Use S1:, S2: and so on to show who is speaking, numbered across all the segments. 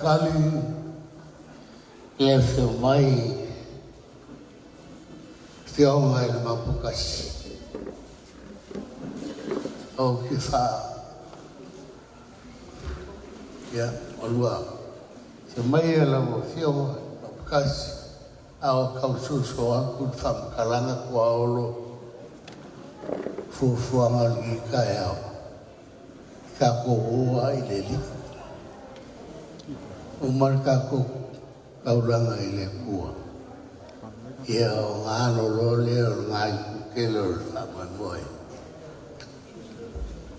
S1: Faatali le afio mai Afioga i le Maoputasi o te wha ia olua se mai e lau afioga Maoputasi a o kaususo aku le whamakalanga kua olo fuafuaga o lenei taeao i tatou ua i le Alii. Uma le tatou taulaga i le Atua. Ia o galo loa lea o le gaitu tele o le faamoemoe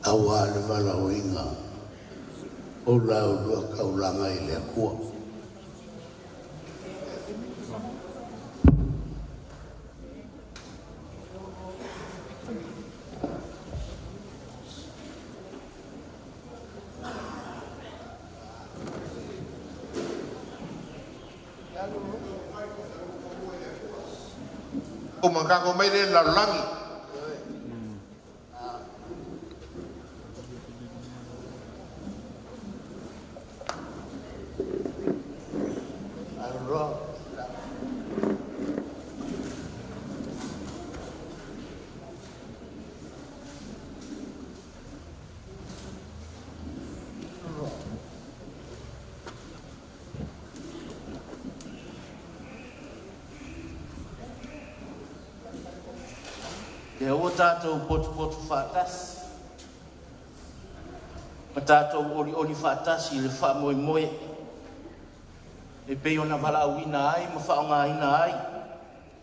S1: aua le valaauina o la ulua taulaga i le Atua.
S2: O makago mai le lalolagi.
S1: Aloa.
S3: Lea ua tatou potopoto faatasi ma tatou olioli faatasi i le faamoemoe e pei ona valaauina ai ma faaaogaina ai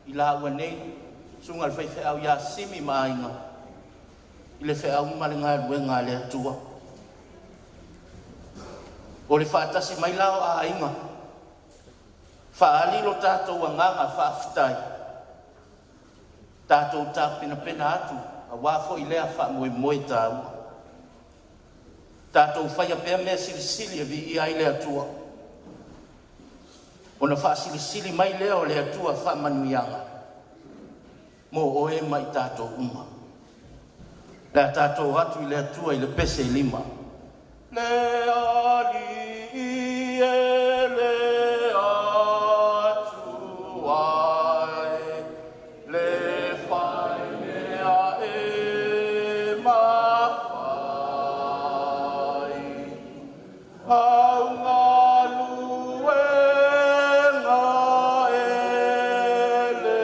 S3: i laua nei, susuga i le faifeau ia Simi ma Aiga i le feau ma le galuega a le Atua. O le faatasi mai la o aiga, faaali lo tatou agaga faafetai, tatou tapenapena atu aua foi lea faamoemoe taua. Tatou faia pea mea silisili e viia ai le Atua, ona faasilisili mai lea o le Atua faamanuiaga mo oe ma i tatou uma. Le a tatou o atu i le Atua i le pese e 5. Le Alii e le Atua e, le fai mea e mafai, au galuega e le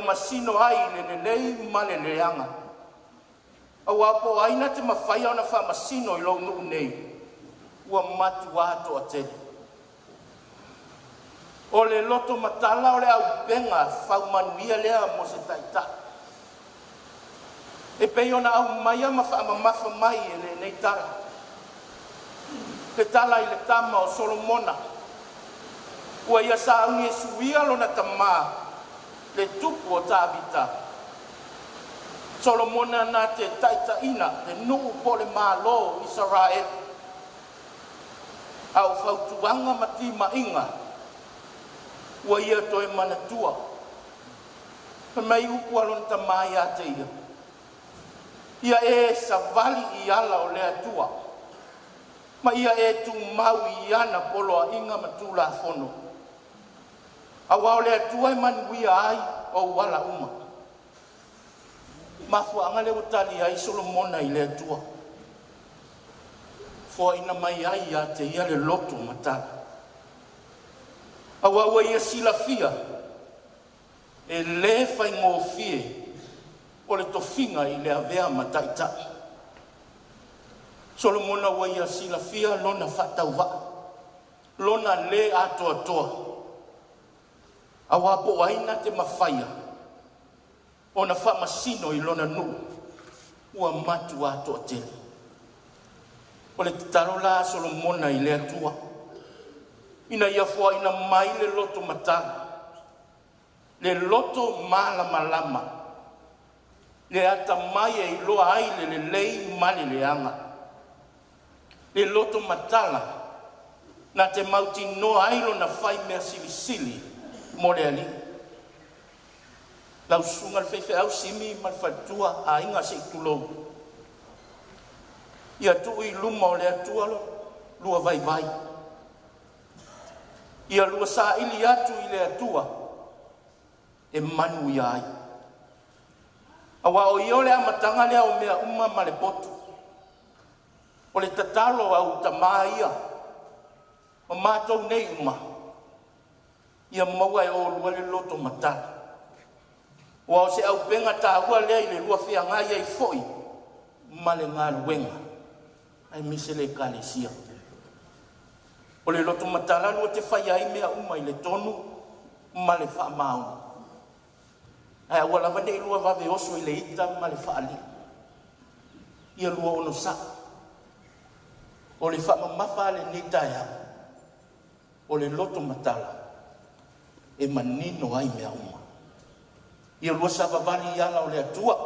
S3: masino ai i le lelei ma le leaga. Auā po o ai na te mafaia ona faamasino i lou nuu nei, ua matuā toatele. O le loto matala o le aupega faumanuia lea mo se taitai. E pei ona aumaia ma faamamafa mai e lenei tala, le tala i le tama o Solomona, ua ia sauni e suia lona tamā le tupu o Tavita. Solomona na te taitaiina le nuu po o le Malo o Isaraelu, a o fautuaga ma timaiga ua ia toe manatua. Fai mai upu a lona tamā ia te ia, “Ia e savali i ala o le Atua ma ia e tumau i ana poloaiga ma tulafono, aua o le Atua e manuia ai ou ala uma.” Mafuaaga lea ua tali ai Solomona i le Atua, foaina mai ai ia te ia le loto matala, aua ua ia silafia e le faigofie o le tofiga i le avea ma taitai. Solomona ua ia silafia lona faatauvaa, lona le atoatoa, aua po o ai na te mafaia ona faamasino i lona nuu, ua matuā toatele. O le tatalo la a Solomona i le Atua ina ia foaina mai le loto matala, le loto malamalama, le atamai e iloa ai le lelei ma le leaga, le loto matala na te mautinoa ai lona fai mea silisili mo le Alii. Lau susuga i le faifeau Simi ma le faletua, aiga se i tulou, ia tuu i luma o le Atua lo lua vaivai, ia lua saili atu i le Atua e manuia ai. Aua o Ia o le amataga lea o mea uma ma le potu. O le tatalo a au tamā ia ma matou nei uma, ia maua e oulua le loto matala, aua o se auupega taua lea i le lua feagai ai foi ma le galuega aemaise le Ekalesia. O le loto matala lua te faia ai mea uma i le tonu ma le faamaoni, ae aua lava ne i lua vave oso i le ita ma le faalii. Ia lua onosai. O le faamamafa a lenei taeao, o le loto matala e manino ai mea uma. Ia lua savavali i ala o le Atua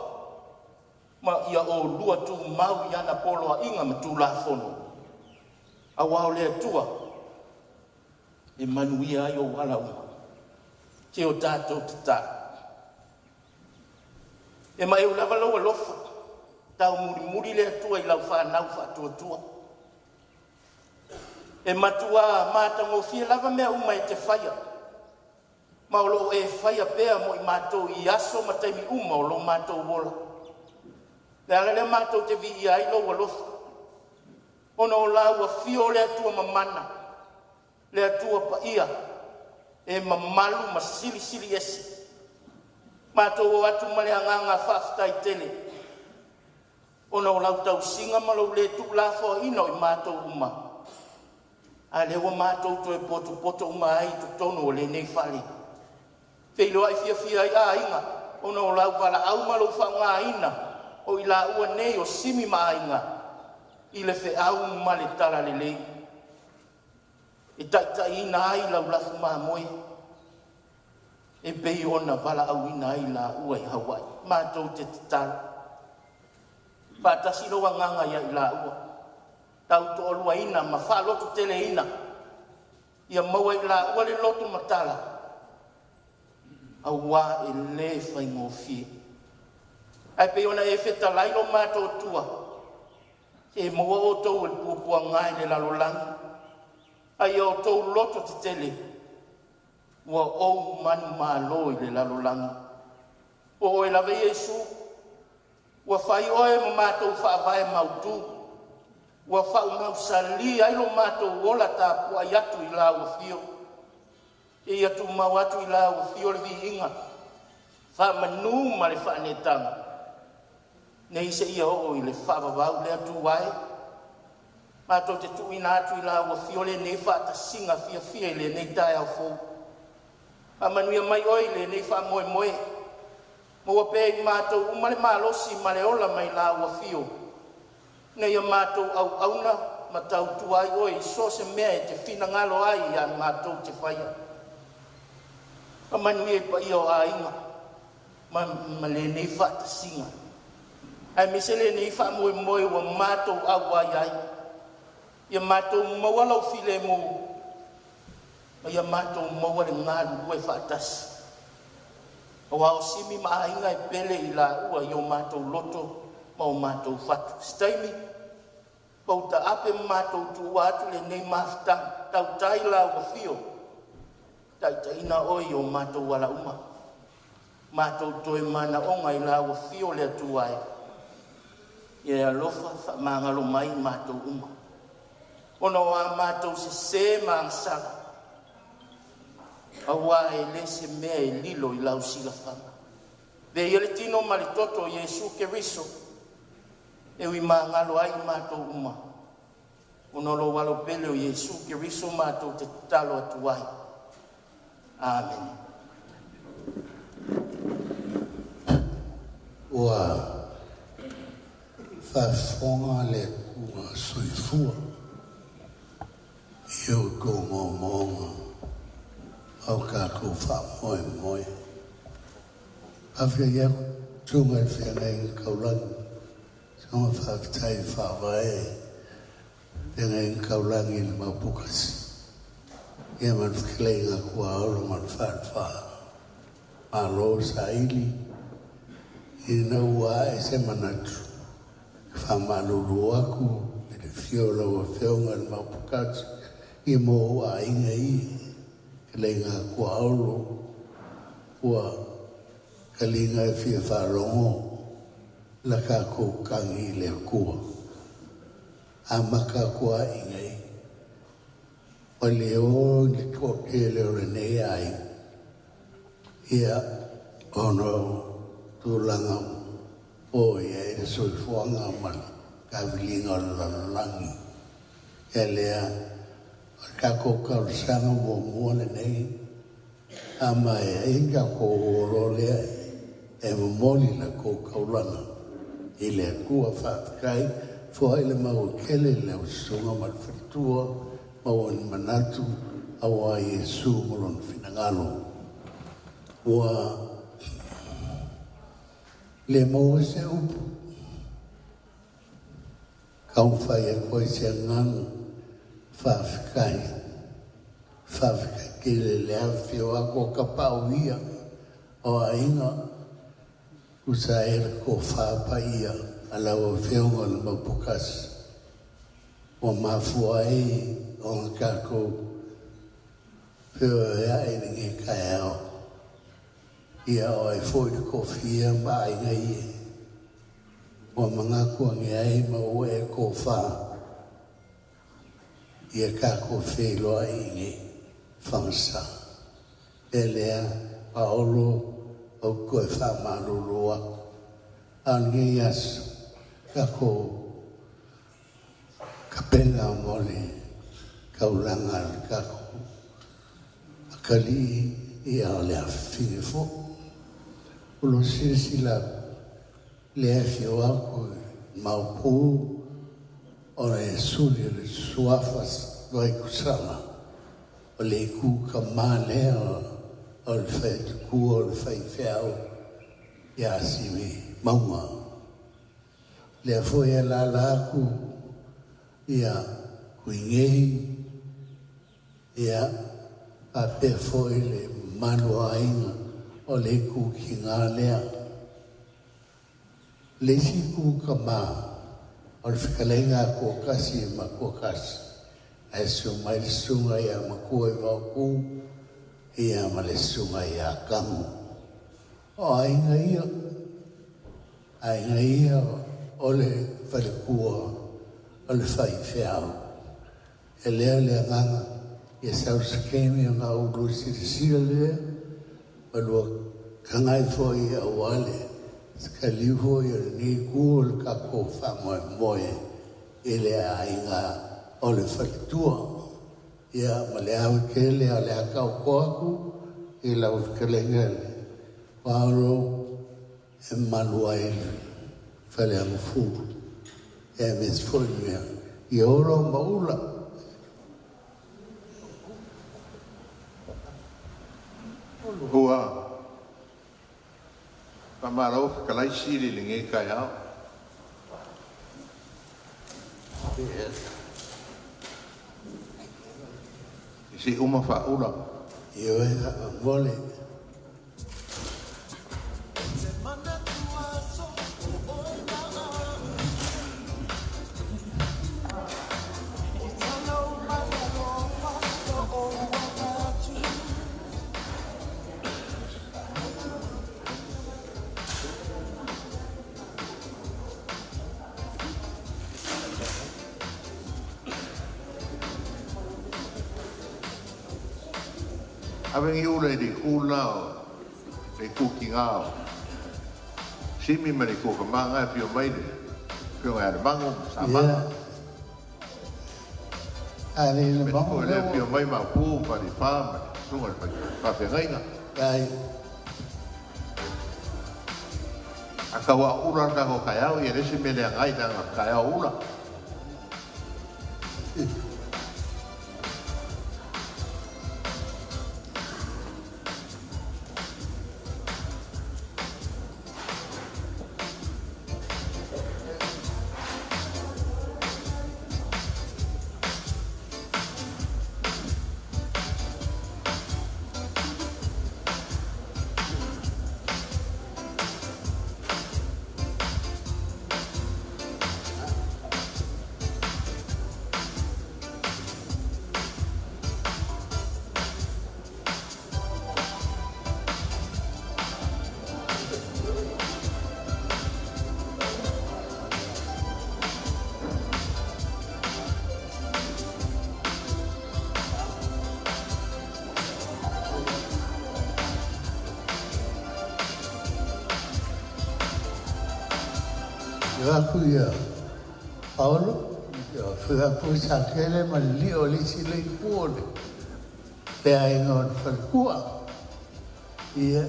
S3: ma ia oulua tumau i ana poloaiga ma tulafono, aua o le Atua e manuia ai ou ala uma. Se o tatou tatalo. E maeu lava lou alofa, taumulimuli le Atua i lau fanau faatuatua. E matua matagofie lava mea uma e te faia, ma o lo o e faia pea mo i matou i aso ma taimi uma o lo matou ola. Le ala lea matou te viia ai lou alofa, ona o lau afio o le Atua mamana, le Atua paia, e mamalu ma silisili ese. Matou o atu ma le agaga faafetai tele, ona o lau tausiga ma lou le tuulafoaiina o i matou uma, a lea ua matou toe potopoto uma ai i totonu o lenei fale. Feiloai fiafia ai aiga ona o lau valaau ma lou faaaogaina o i laua nei o Simi ma Aiga i le feau ma le talalelei e taitaiina ai lau lafumamoe e pei ona valaauina ai i laua i Hawaii. Matou te tatalo, faatasi lou agaga ia i laua, tautoaluaina ma faalototeleina, ia maua e i laua le loto matala aua e le faigofie. Ae pei ona e fetalai lo matou Atua, se maua outou e le puapuaga i le lalolagi, a ia outou loto tetele, ua ou manumalo i le lalolagi. O oe lava Iesu, ua fai oe ma matou faavae mautu, ua faamausali ai lo matou ola tapuai atu i lau afio. Ia tumau atu i lau afio le viiga, Faamanu ma le faanetaga, nei seia oo i le faavavau. Le Atua e, matou te tuuina atu i lau afio lenei faatasiga fiafia i lenei taeao fou. Faamanuia mai Oe i lenei faamoemoe, maua pea e i matou uma le malosi ma le ola mai lau afio, ina ia matou auauna ma tautua ai Oe i so o se mea e te finagalo ai ia matou te faia. Faamanuia i paia o aiga ma lenei faatasiga, aemaise lenei faamoemoe ua matou auai ai. Ia matou maua lou filemu ma ia matou maua le galulue faatasi. Aua o Simi ma aiga e pele i laua i o matou loto ma o matou fatu. Se taimi ua ou taape ma matou tuua atu lenei mafutaga, tautai lau afio, taitaiina oe i o matou ala uma. Matou toe manaoga i lau afio le Atua e, ia e alofa faamagalo mai i matou uma, ona o a matou sese ma agasala, aua e le se mea e lilo i lau silafaga. Avea ia le tino ma le toto o Iesu Keriso e ui magalo ai i matou uma, ona o lou alo pele o Iesu Keriso matou te tatalo atu ai. Amene.
S1: Ua faafofoga le Atua Soifua i outou moomooga ma o tatou faamoemoe. Faafetai atu i susuga i le feagaiga taulagi, susuga faafetai faavae feagaiga taulagi i le Maoputasi, ia ma le fetalaiga Tuaolo ma le Falefa. Malo saili, ina ua ae se manatu, faamalulu atu i le afio o lau Afioga i le Maoputasi i mo aiga i fetalaiga Tuaolo ua kaliga e fia faalogo la tatou tagi i le Atua. Amata atu ai nei, o le o i le toatele o lenei aiga, ia ona o tulaga o ia i le soifuaga ma le taviliga o le lalolagi. Ia lea, o le tatou talosaga muamua lenei, a maea ai tatou o lea e momoli la tou taulaga i le Atua. Faafetai, foai le maua tele i lau susuga ma le faletua, maua ni manatu aua Iesu ma lona finagalo. Ua le maua se upu taumafai atu ai se agaga faafetai. Faafetai tele le afifio atu o tapaau ia o aiga tusa ai le tofa paia a lau Afioga i le Maoputasi ua mafua ai ona tatou feoeoea'i i lenei taeao. Ia o ai foi le toafia ma aiga ia ua manatu ane ai ma ua e tofa ia tatou feiloai i nei fagasa. E lea, Paolo, ou toe faamalulu atu. A o lenei aso, tatou tapena mo le taulaga a le tatou atalii ia o le afafine foi. O lo silasila le afio atu i Maopu o le suli o le suafa Vaifusala o le itu tamā lea o le faitutua o le faifeau ia Simi Mauga. Lea foi e alaala atu ia Kuigei ia faapea foi le mamalu o aiga o le itu tiga lea. Le isi itu tamā o le fetalaiga a Tuatasi e Matuatasi ae susu mai le susuga ia Matua i Vaotu ia ma le susuga ia Kamu. O aiga ia, aiga ia o le faletua o le faifeau. E lea le agaga ia sau se taimi ona ou lua silasila lea ma lua Gagaifo ia aua le sekaliu foi o lenei itu o le tatou faamoemoe i le aiga o le faletua. Ia ma le ave tele o le a taoto atu i lau fetalaiga le Paolo e malu ai le Faleagafulu. Ia aemaise foi mea i Olo ma Ula.
S2: Ua faamalo fetalai Sili i lenei taeao. I se i uma faaula.
S1: Ioe mole.
S2: Ave ni ula i le itu lena o le itu tiga o Simi ma le itu tama lena e afio mai le afioga ia Lemago ma Samaga.
S1: A le
S2: Aemaise
S1: Lemago
S2: foi o lea
S1: lea
S2: e
S1: ua.
S2: afio mai Maopu ma Falefa ma le susuga i le faafeagaiga.
S1: Ai.
S2: A tau aaula le tatou taeao, ia e leai se mea leaga ai leaga o le taeao ula.
S1: Ua aku ia Paolo, ia fia sa tele ma le lio o le isi le itu o le le aiga o le faletua. Ia,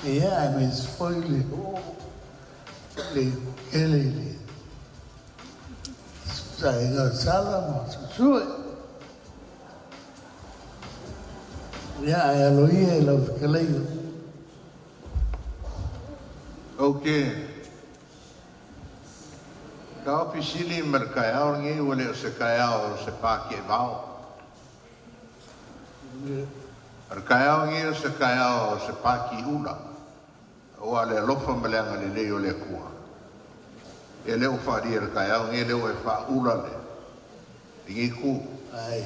S1: ia aemaise foi le oo le tele i le aiga o Sala ma Susue. Ia, ae aloia i lau fetalaiga.
S2: Ou te taofi sili ma le taeao lenei ua le o se taeao o se pakeevao. O le taeao lenei o se taeao o se pakiula, aua le alofa ma le agalelei o le Atua. Ia lea ua faaalia i le taeao lenei, lea ua e faaula lenei itu.
S1: Ai.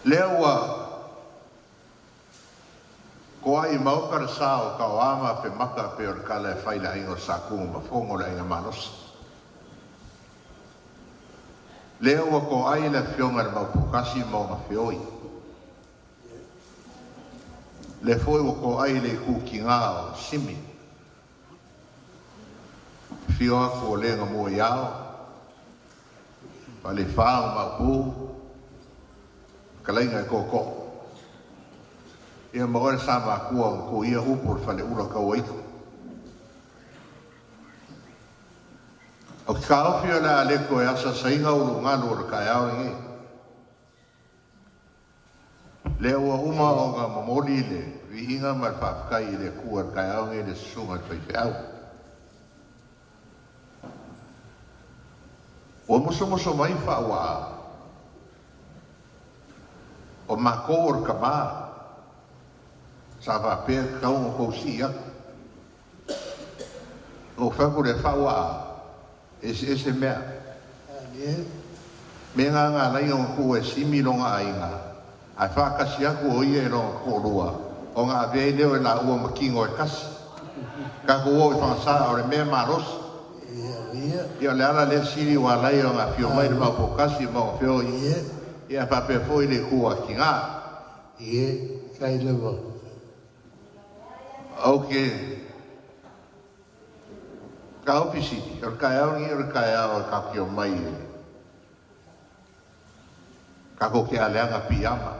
S2: Lea ua toai i maota le sa o Taoa ma Afemata pei o le tala e fai i le aiga o Sa Tunumafono o le aiga malosi. Lea ua toai le afioga i le Maoputasi ma ona feoi. Lea foi ua toai le itu tiga o Simi. Afio atu o le na mua i ao, Falefa o Maopu, fetalaiga e tootoo. Ia ma oe le sa matua o tuia upu o le faleula tauaito. O ke taofi o le a le toe asaasaina ulugalu o le taeao lenei. Lea ua uma ona momoli le viiga ma le faafetai i le Atua i le taeao lenei i le susuga i le faifeau. Ua musomuso mai faauaa o matou o le tama sa faapea e tatau ona outou sii atu. Ona ou fai atu lea, faauaa, e eseese mea. Mea na na ala ai ona tuua e Simi lona aiga, ae faatasi atu o ia i lona toalua, ona avea ai lea o laua ma tino e tasi. Tatou o i Fagasa, o le mea e malosi. Ia o le ala lea Sili ua ala ai ona afio mai le Maoputasi ma ona feoi, ia faapea foi le itu a Tiga.
S1: Ie, kai lava.
S2: Ok. Ka ofisi, o le kaeao ni o le kaeao e ka kio mai e. Ka ko ke aleanga piama.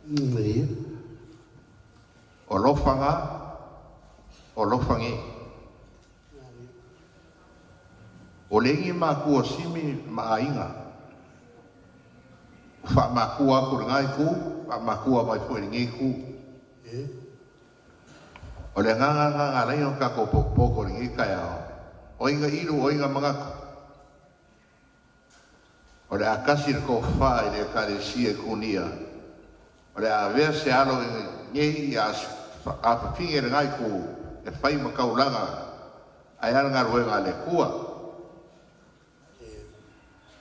S1: Ie.
S2: O lofanga, o lofangi. O lengi makua simi ma ainga. Fa makua aku le ngai ku, fa makua mai fo le ngai ku.
S1: Ie.
S2: O le nganga nganga lai o ka ko poko le ngai kai ao. O inga iru o inga mangako. O le akasi le ko fa i le ekalesia kunia. O le avea se alo i ngai a a fafinge le ngai ku e fai ma kaulanga ai ala ngaruega le kua.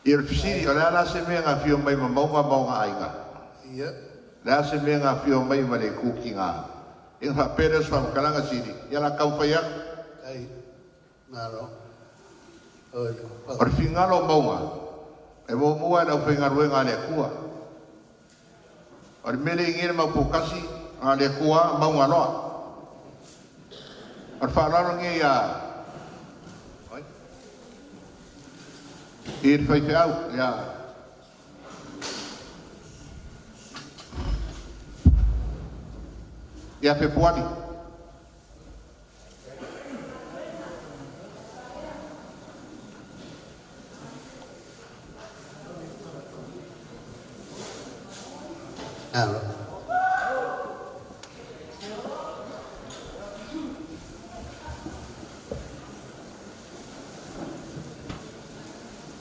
S2: I le fisiri, o le ala se mea ngā fio mai ma maunga maunga ainga.
S1: Ie.
S2: Le a se mea ngā fio mai ma le kuki ngā. Inga wha pere swa makalanga siri, ia la kau whai aku.
S1: Kai. Malo. O le
S2: O le fingalo maunga, e mō mua e lau whaingaruega le kua. O le mele ingi le maupukasi, ngā le kua maunga loa. O le whaalalo ngi ia i le whaiwheau, ia. Ia Fepuani.
S1: Malo.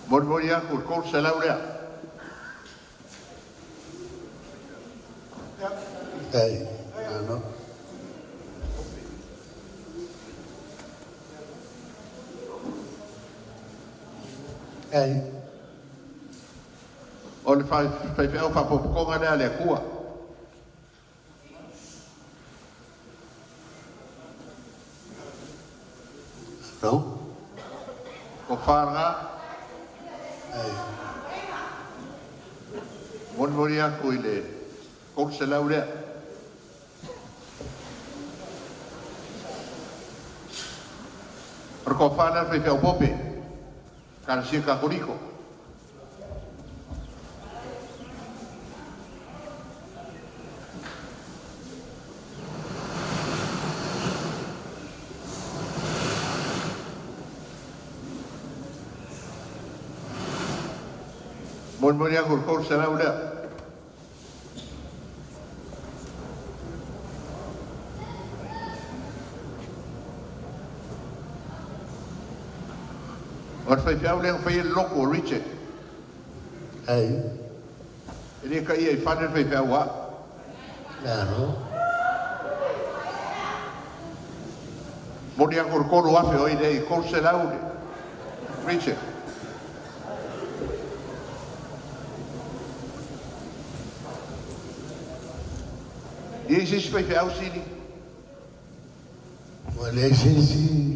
S2: Mori mori aku, kol se lau lea.
S1: Kai. Malo. Kai.
S2: O le whaiwheau whapopokonga lea le kua.
S1: Malo.
S2: Ko whāranga,
S1: Ai.
S2: mori mori aku i le kol se lau lea. O le ko whānau whaiwheau pope, karasia ka koriko. Mori mori aku le kol se lau lea. O le whaiwheau lea whai e loko o Richard.
S1: Ai.
S2: E le ka ia i whane whaiwheau a.
S1: Malo.
S2: Mori aku le kolu afe o i le i kol se lau le. Richard. Ia i sisi whaiwheau sini.
S1: Wa le sisi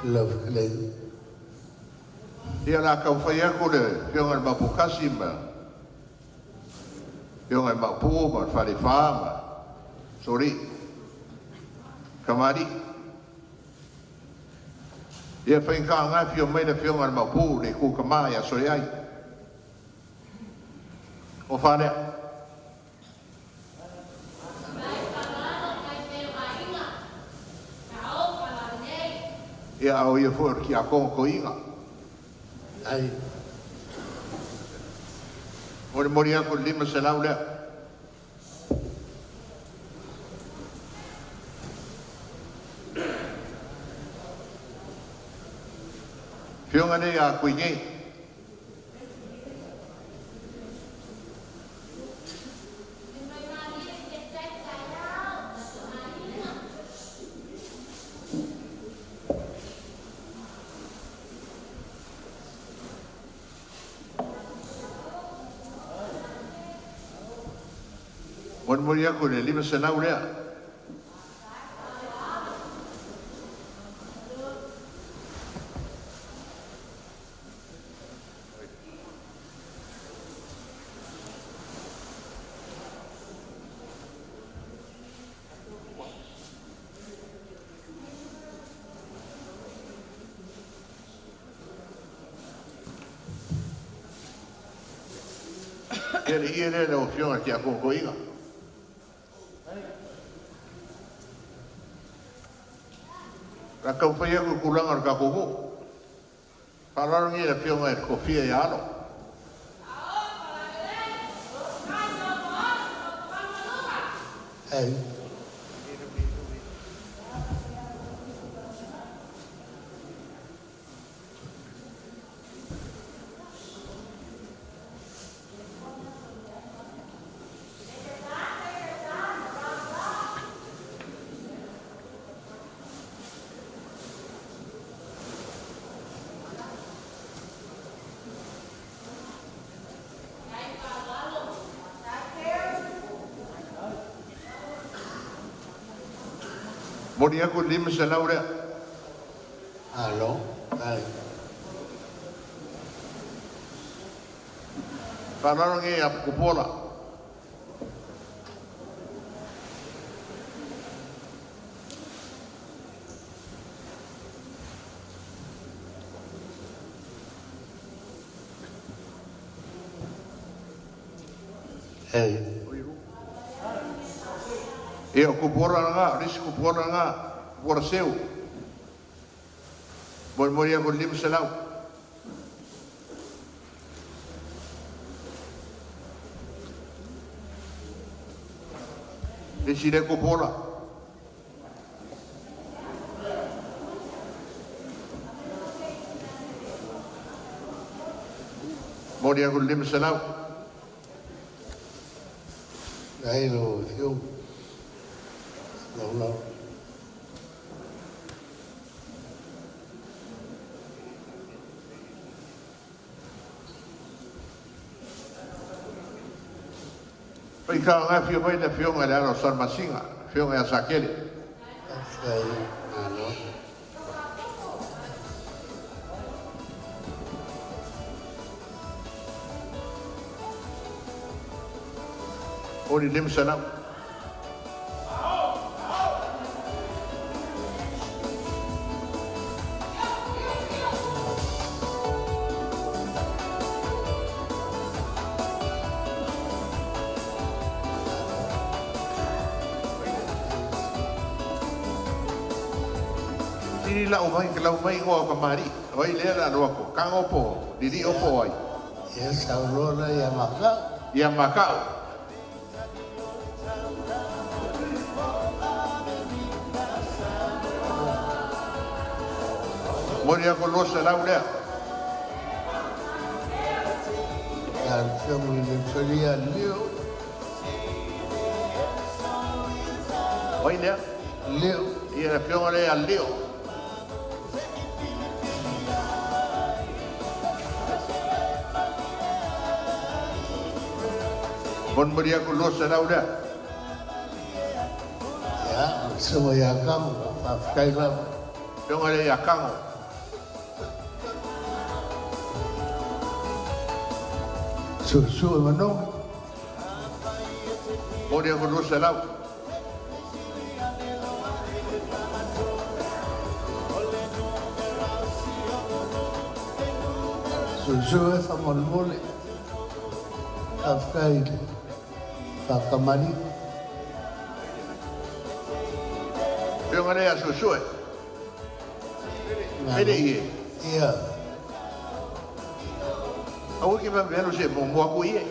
S1: love le.
S2: Ia la kau whai aku le whionga le mapukasi ma whionga le mapu ma le whare wha ma sorry kamari. Ia whai ka ngā whio mai le whionga le mapu le ku kama ia sori ai. O wharea. Ia au ia fo ki a kongo ko inga.
S1: Ai.
S2: Mori mori aku lima se lau lea. Whionga nei a kui nei. Mori mori aku le lima se lau lea. Ia le ie lea lau afioga i le tiakono toeaina. O le a taumafai atu i tulaga o le tatou nuu. Faaaloalo lenei i le afioga i le toafia ia Alo.
S1: Ai.
S2: Momoli atu le 500 lea.
S1: Malo. Ai.
S2: Faaaloalo lenei ia Tupuola.
S1: Ai.
S2: Ia o Tupuola lena, o le isi Tupuola lena, Tupuola seu. Molimoli atu le 500. Le isi lea Tupuola. Momoli atu le 500.
S1: Ai lau afioga. Lau lau.
S2: Faitauga afio mai le afioga i le alo o Salamasina, afioga ia Sakele.
S1: Faafetai. Malo.
S2: O le 500. Sili lau mai, lau mai ngoa ka mari. Oi lea la loa ko kango po, lili o po ai.
S1: Ia sauloa ia makau.
S2: Ia makau. Mori ako 200 lea.
S1: Ia le afioga i le Felia Leo.
S2: Oi lea.
S1: Leo.
S2: Ia le afioga lea Leo. Molimoli atu 200 lea.
S1: Ia, o le susuga ia Kango. Faafetai lava.
S2: Afioga lea ia Kango.
S1: Susu e manogi.
S2: Momoli atu 200.
S1: Susu e faamolemole. Faafetai i le faakamani.
S2: Afioga lea ia Susue. Pele ie.
S1: Ia.
S2: Aua ke vavelo se mo mo aku ie.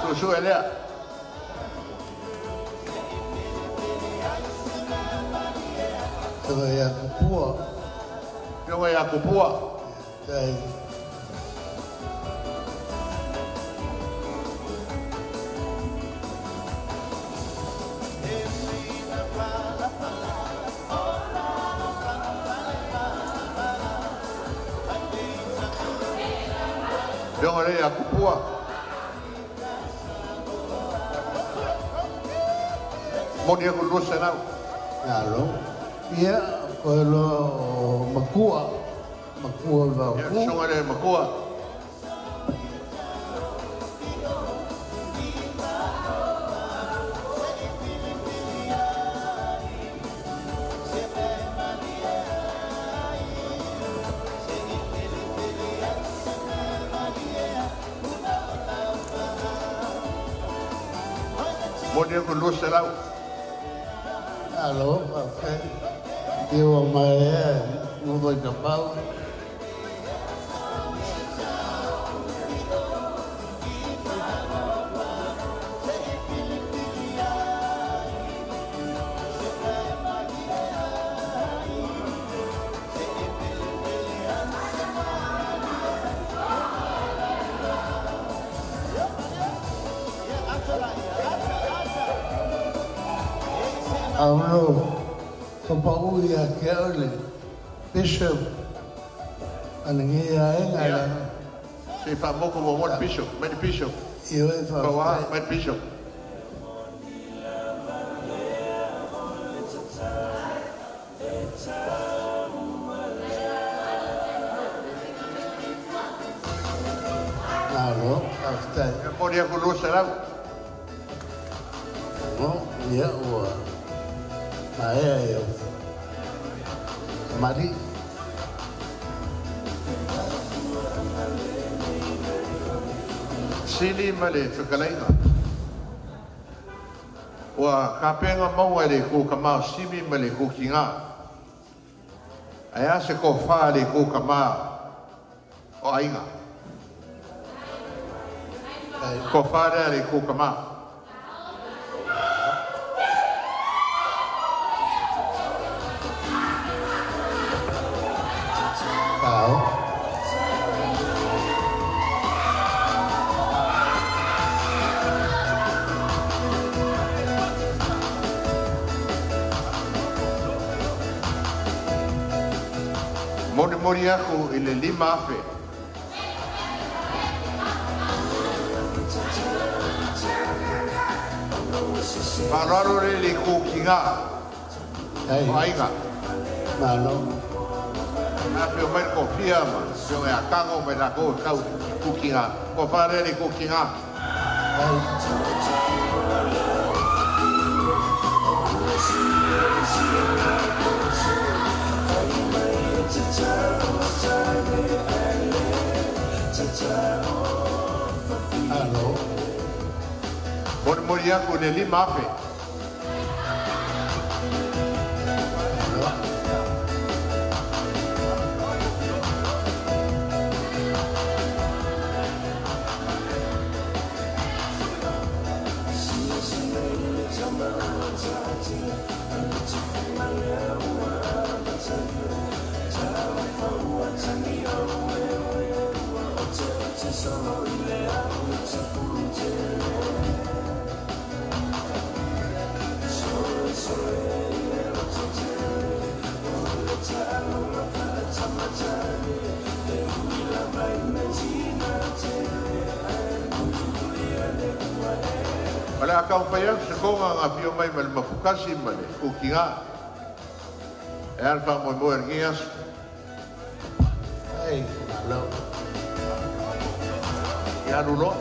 S2: Susue lea.
S1: Susuga ia Kupua.
S2: Afioga ia Kupua.
S1: Tai.
S2: Afioga lea ia Kupua. Momoli atu 200.
S1: Malo. Ia, koe loa o Makua. Makua
S2: Ia
S1: Vaupu.
S2: susuga lea Makua. Momoli aku 200.
S1: Malo, faafetai. Ia ua maea nofo i Kapau. Auno ka pau ia ke au le bishop ana nge aiga
S2: Ia.
S1: la.
S2: Se faamoko muamua le bishop, mai le bishop.
S1: Ioe.
S2: Pauā
S1: Faafetai.
S2: Mai le bishop.
S1: Malo, faafetai.
S2: Ia momoli aku 200.
S1: Mo ia ua maea e o mali.
S2: Sili ma le fekalaiga. Ua kapenga maua e le kūkamā o Simi ma le kūkigā. Ae a se kofā le kūkamā o aiga. Kofā lea le kūkamā.
S1: Ao.
S2: Molimoli aku i le 5,000. Faaaloalo le le kūkigā
S1: Ai.
S2: o aiga.
S1: Malo.
S2: A peo mai le kofia ma peo e akago mai lakou e kau kūkigā. Kofā lea le kūkigā.
S1: Ai. Alo.
S2: Molimoli aku i le 5,000.
S1: Alo.
S2: O le a kaumafai atu se koga gafio mai ma le mafukasi ma le kūkigā. E a le faamoemoe o lenei aso.
S1: Ai, malo.
S2: Ia alu loa.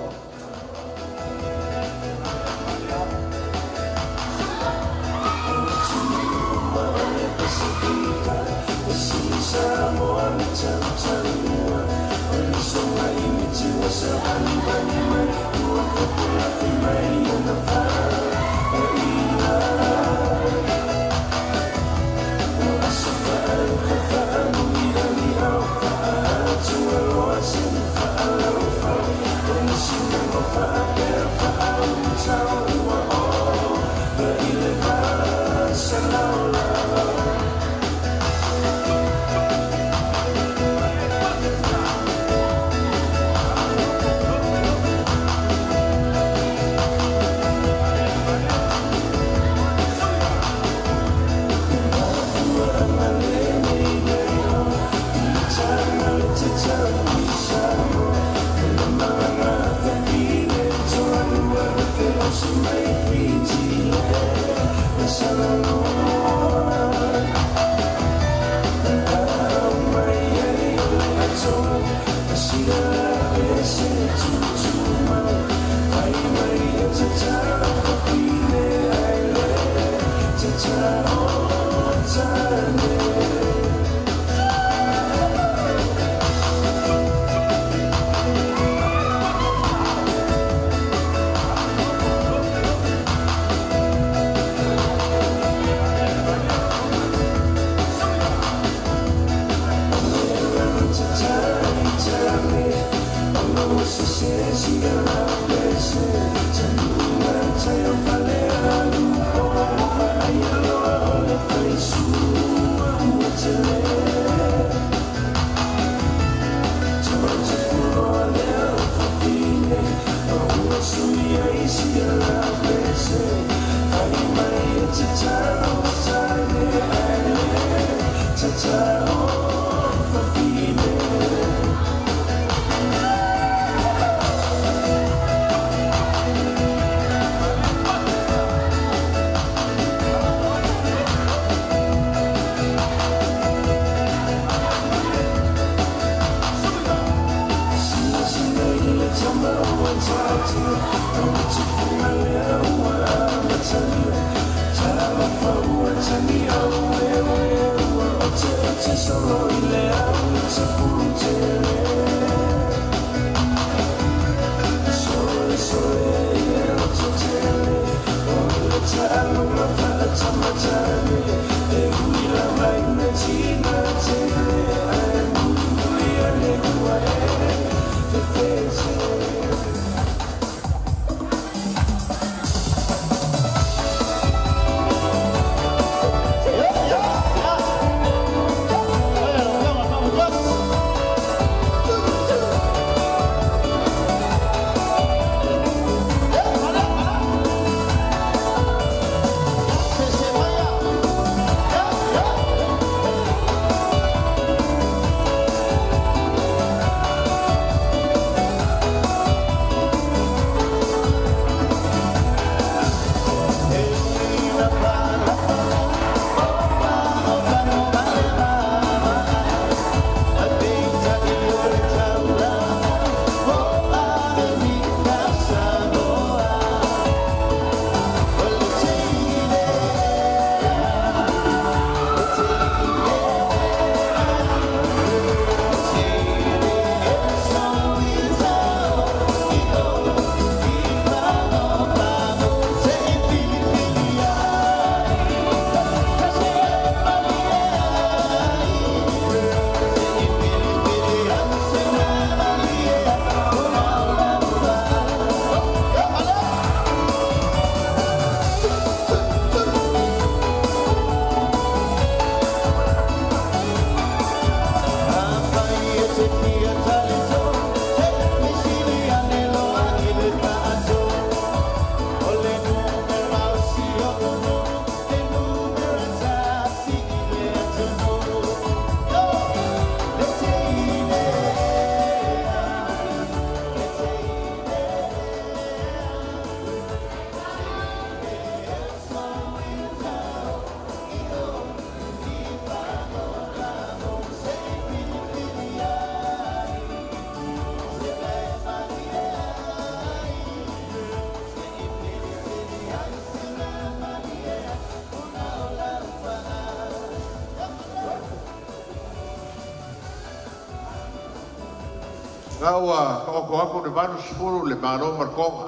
S2: Ua oko aku le 80 le malo markonga.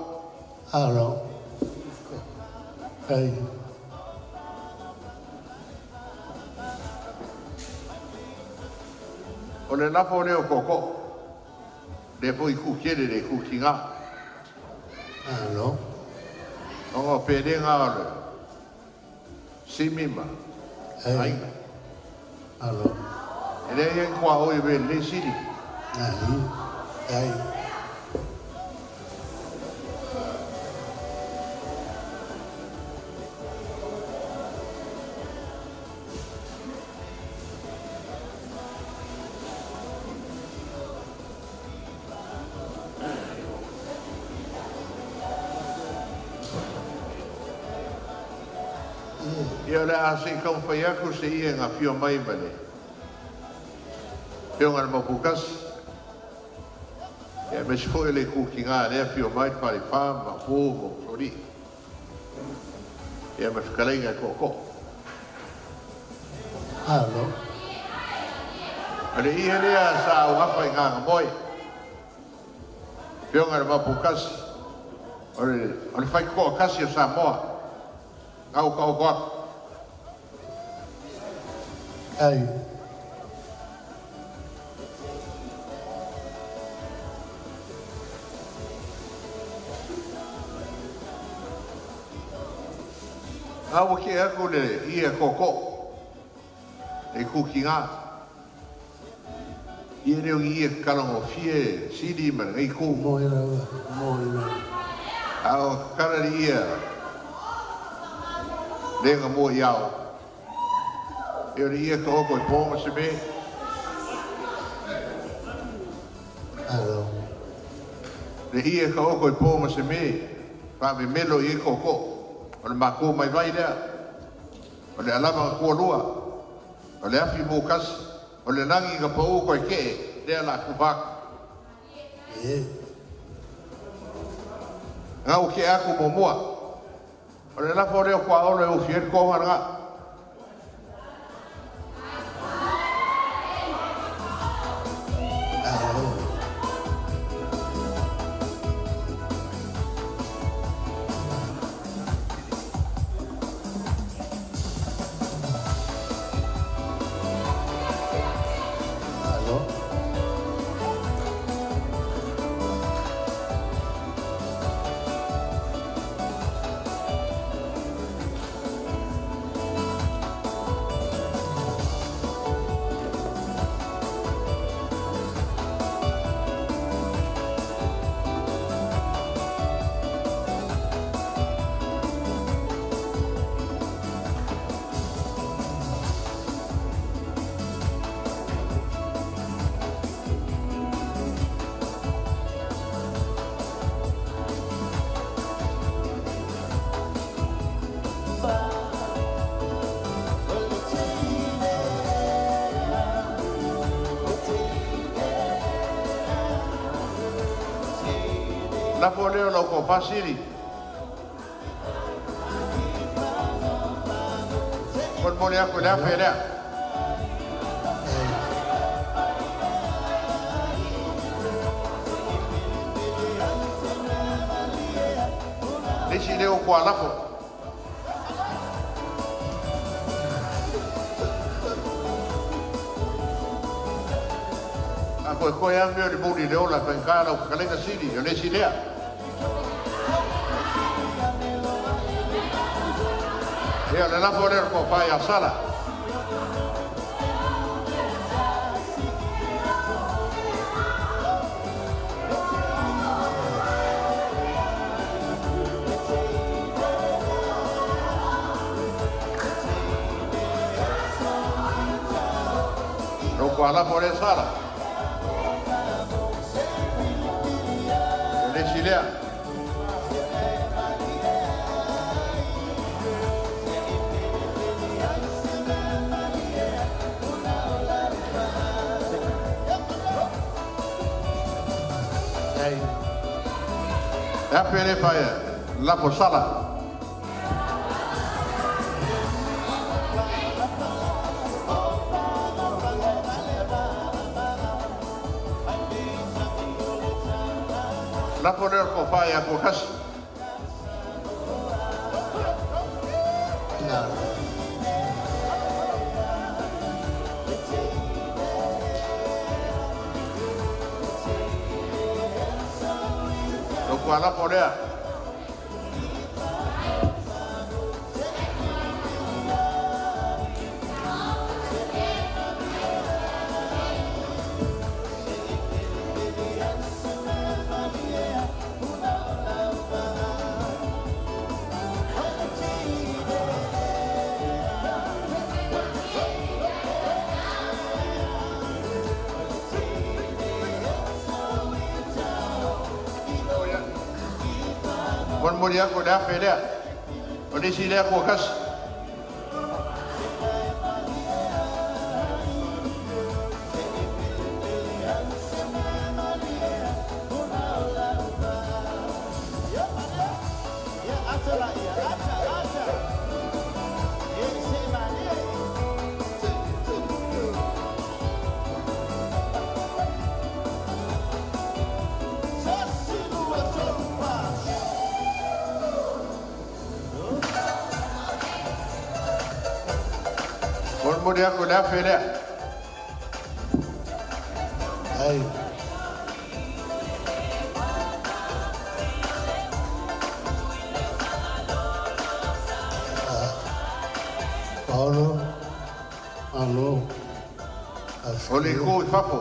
S1: Alo. Ai.
S2: O le lafo leo koko. Le foi ku kere le ku kinga.
S1: Alo.
S2: Ongo perenga o le simima.
S1: Ai. Alo.
S2: E le ia kwa oi ve le siri.
S1: Ai. Ai.
S2: Ia le a se kau whai aku se ia ngā whio mai mane. Peo ngā mapukasi. Ia me se foe le kuki ngā lea whio mai pare whā, ma pō, ma sori. Ia me whakaleinga koko.
S1: Alo.
S2: Ale ia lea sa au ngawha i ngā ngamoe. Peo ngā mapukasi. O le whai koa kasi o Samoa. Ngau ka oko aku.
S1: Ai.
S2: Awa ke aku le ia koko. E kuki ngā. Ia reo i ia kalango fie siri ma ngai ku.
S1: Moe rawa, moe rawa.
S2: Awa karari ia. Lenga moe iau. E ore ia ka oko i pōma se me.
S1: Alo.
S2: Le ia ka oko i pōma se me. Wha me melo i e koko. O le mako mai vai lea. O le alama ka kua lua. O le afi mō kasi. O le langi ka pau koe ke lea la kupaku.
S1: E.
S2: Ngau ke aku mō mua. O le lafo leo kwa olo e ufi e konga nga. Lafo lea o lau tofa Sili. Molimoli aku i le afe lea. Le isi leo kua lafo. A koe koe a mea o le muli le ola whainga lau kakalenga Sili, o le isi lea. Ia, le lafo lea o le tofa ia Sala. Lou kua lafo lea Sala. O le isi lea.
S1: Ai.
S2: E afe le whaia, lafo Sala. Lafo lea o le tofa ia Kuakasi.
S1: Na.
S2: Lou kua lafo lea. Molimoli aku i le afe lea. O le isi lea Kuakasi. Molimoli aku i le afe lea.
S1: Ai. Paolo. Alo.
S2: O le ku i fafo.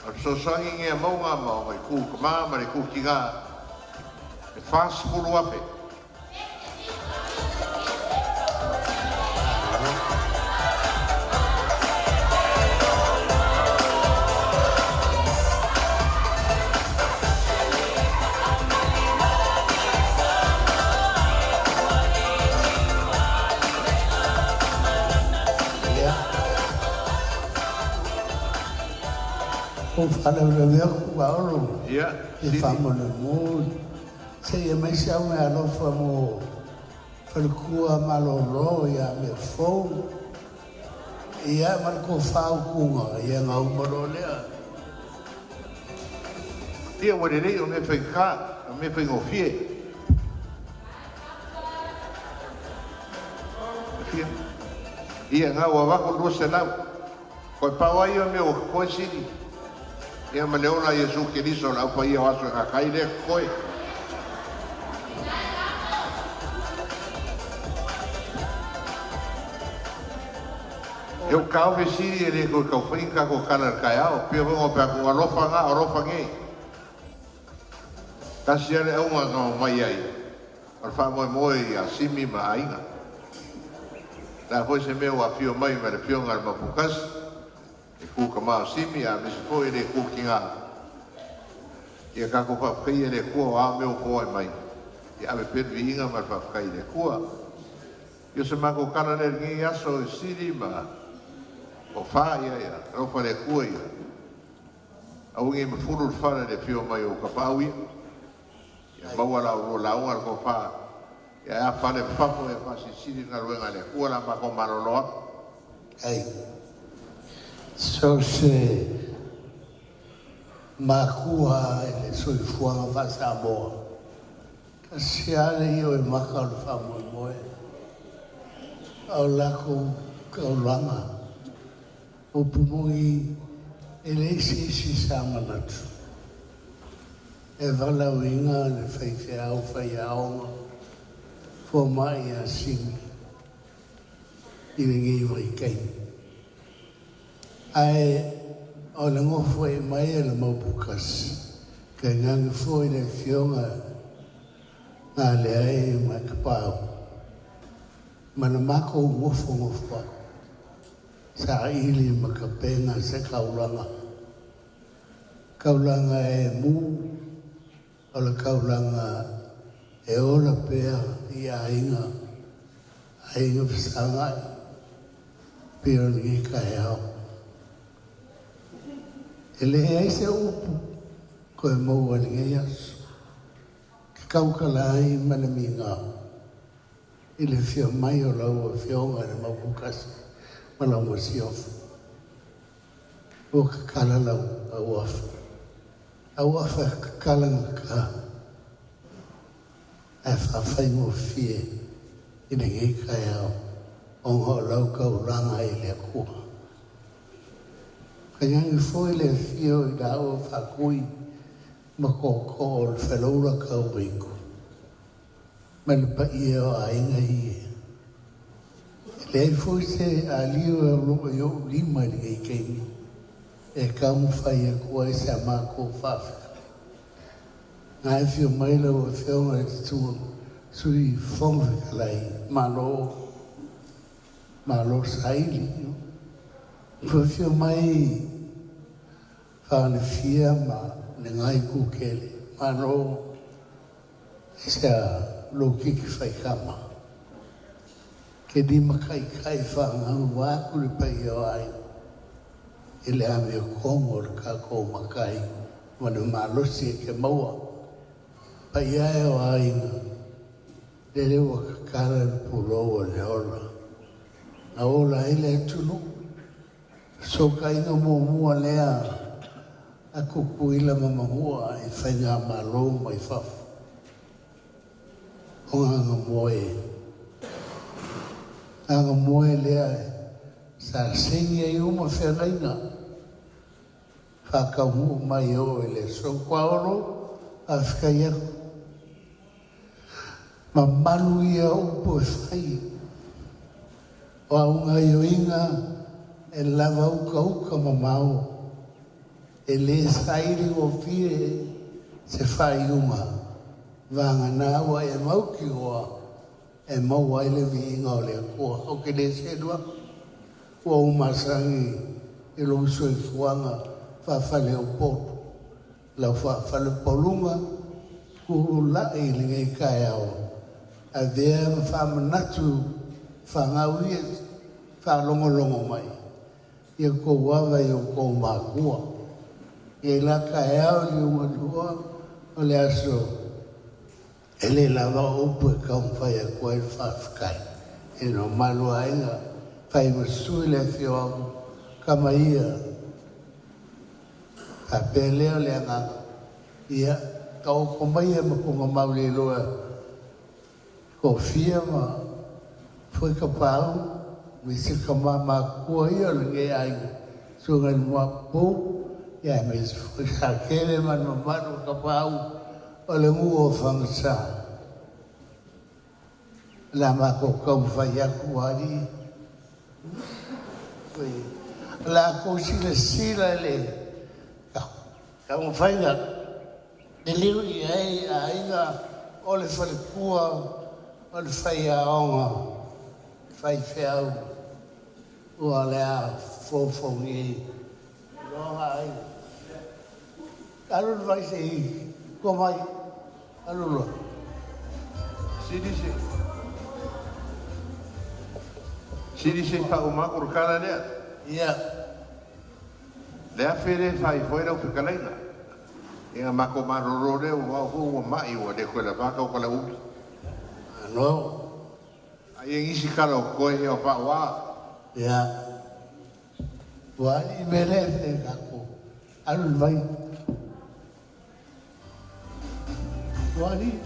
S2: O le fesoasoani ngea maunga ma o mai ku kamā ma le ku tigā. E 40,000.
S1: Ia. O whanau aku Paolo.
S2: Ia,
S1: E
S2: Sili.
S1: whamone Se ia mai se au mea alofa mo falekua malolo ia me fou. Ia ma le ko whau kunga ia ngau malo lea.
S2: Ia ua lelei o mea faigata, o mea faigofie. Fia. Ia ngā ua wako 200. Koe pau ai o mea o koe Sili. Ia ma le ola Iesu Keriso le aupaia o aso e kakai lea koe. E o kau fe Sili e le koe kau whainga ko kala le kai ao. Pia wongo pea ko alofa ngā, alofa ngē. Kasi ale aunga ngā o mai ai. O le wha moe moe i a Simi ma aiga. La foi se mea ua fio mai ma le fionga le mapukasi. E ku ka mao Simi a misi foi le ku ki ngā. Ia kako whawhai e le kua o a meo foa mai. Ia ave pēr viinga ma le whawhai le kua. Ia se mako kala le ngi aso e Sili ma o wha ia ia, rofa le kua ia. Au ngi mafuru le whare le fio mai o kapau ia. Ia maua la ulua lauga le tofa. Ia a fale fafo e faasilisili le galuega a le Atua le a matou malolo atu.
S1: Ai. So se makua i le soifuaga faa-Samoa. Tasi lava le io e maka o le faamoemoe. O lakou taulaga. Upu moni e leai se isi sa manatu e valaauina le faifeau faiaoga fomai ia Simi i lenei vaitaimi. Ae o le nofo e mai e le Maupukasi, tainane foi le afioga Galeai ma Kapau, ma le matou nofonofo ai, saili ma tapena se taulaga. Taulaga e mu, o le taulaga e ola pea i aiga, aiga fesagai, pei o lenei taeao. E leai se upu toe maua i lenei aso. Ke tautala ai ma le migao i le afio mai o lau Afioga i le Maupukasi ma lau Masiofo. Ua tatala lau auafa. Auafa e tatala gata ae faafaigofie i lenei taeao ona o lau taulaga i le Atua. Tainane foi le afio i laua Faatui ma tootoo o le Faleula Tauaitu ma le paia o aiga ia. E leai foi se aliu e o loo i ou lima i lenei taimi e taumafai atu ai se a matou faafetai. Na e afio mai lau Afioga i le Sui Fofoga Fetalai, malo, malo saili. Ua afio mai Faalefia ma le ngai kukele, malo se a lou kiki faikama. Ke lima kaikai whaangau aku le paia o aiga i le ame o komo o le kākou makai ma le malosi e ke maua. Paia e o aiga, lele ua kakala le pulou o le ola. Na ola ai le atunuu, sokaiga muamua lea a Kukuila ma Manua i faigamalo mai fafo. O Gagamoe. Gagamoe lea sa saini ai uma feagaiga. Faataunuu mai e oo i le aso. Tuaolo, faafetai atu. Mamalu ia o upu e fai. O au gaoioiga e lava ukauka mamao. E le saili gofie se faaiuga. Vagana ua e mautinoa e maua ai le viiga o le Atua. Ou te le selu atu, ua ou masani i lou soifuaga faafaleupolu. Lau faafalepoluga tulai i lenei taeao, avea ma faamanatu fanau ia faalogologo mai, ia tou ava i outou makua. Ia i la taeao i liugalua o le aso, e le lava o upu e taumafai atu ai le faafetai. I le mamalu o aiga, fai ma sui le afioaga, kama ia, faapea lea o le agaga, ia taoto maia ma tugamau le iloa toafia ma foi kapau, me se kama makua ia o lenei aiga, susuga i le Muaupou, ia me se foi sa kele ma le mamalu o kapau o le nuu o Fagasa. La matou taumafai atu alii. La kou silasila i le taumafaiga liliu i ai aiga o le faletua o le faiaoga faifeau ua le a foufou nei. Loga aiga. Alu le vai se i tua mai. Alu loa.
S2: Sili se Sili se faauma atu le tala lea.
S1: Ia.
S2: Le afe lea e fai foi lau fetalaiga. Ia mako malolo le ua ua mai ua le koe la vaka o kala ubi.
S1: Ano.
S2: Ai ngisi kala o koe he o whawa.
S1: Ia. Ua ali mele te kako. Alu vai. Ua ali.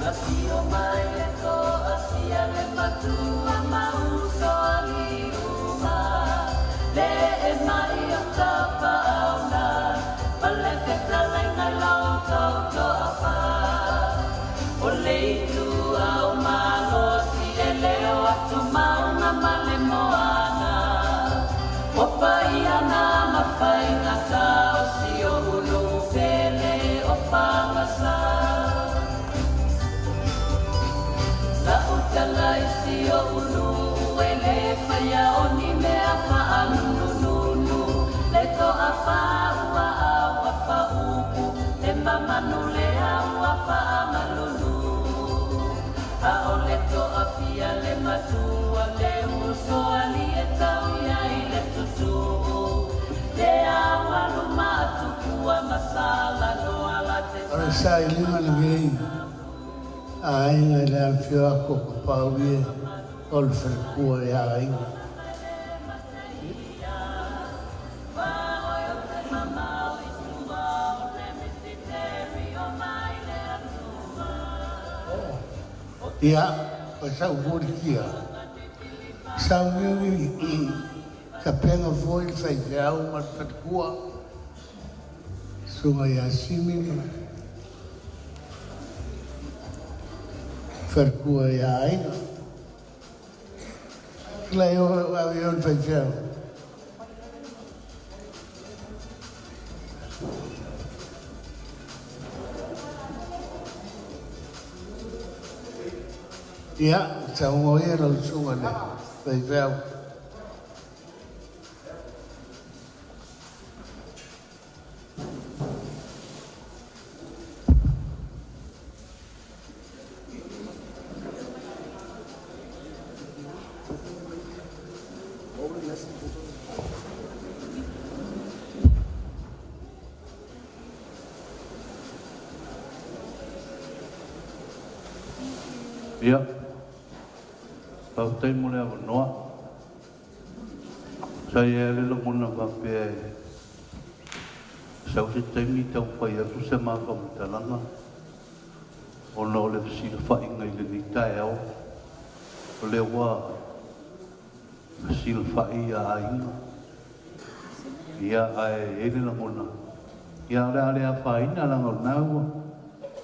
S4: Asio mai le to asia le matua mauso ali uma le e mai o tapa auna pale fetala ngai lau tau to apa o le itu au malo si e leo atu maunga male moana o pai ana mawhainga tau si o ulu pele o whangasa. La utala isi o ulu ele whaia o ni mea whaanunununu le toa whaua aua whaupu le mamanu le aua whaamalulu a o le toa fia le matua le uso ali e tau ia i le tutu le awalu matukua masala no ala te
S1: O le sa i lima le vei. Aiga i le amfio ako ko pau ie o le whalekua i aiga. Ia, o sau purikia. Sau niu ka penga foi le whaifeau ma le whalekua. Sunga ia simi ma whalekua i aiga. Lai o au i o le whaifeau. Ia, sau ngoi e lau sunga le whaifeau.
S5: Ia, whautai mo le awa noa. Sa ia le lagona wapea e sau se taimi tau whai atu se māka mutalanga. Ona o le fasila whainga i le ni tae au. O le wā fasila whai a ainga. Ia ae e le lagona. Ia ale ale a whaina langa o nāua.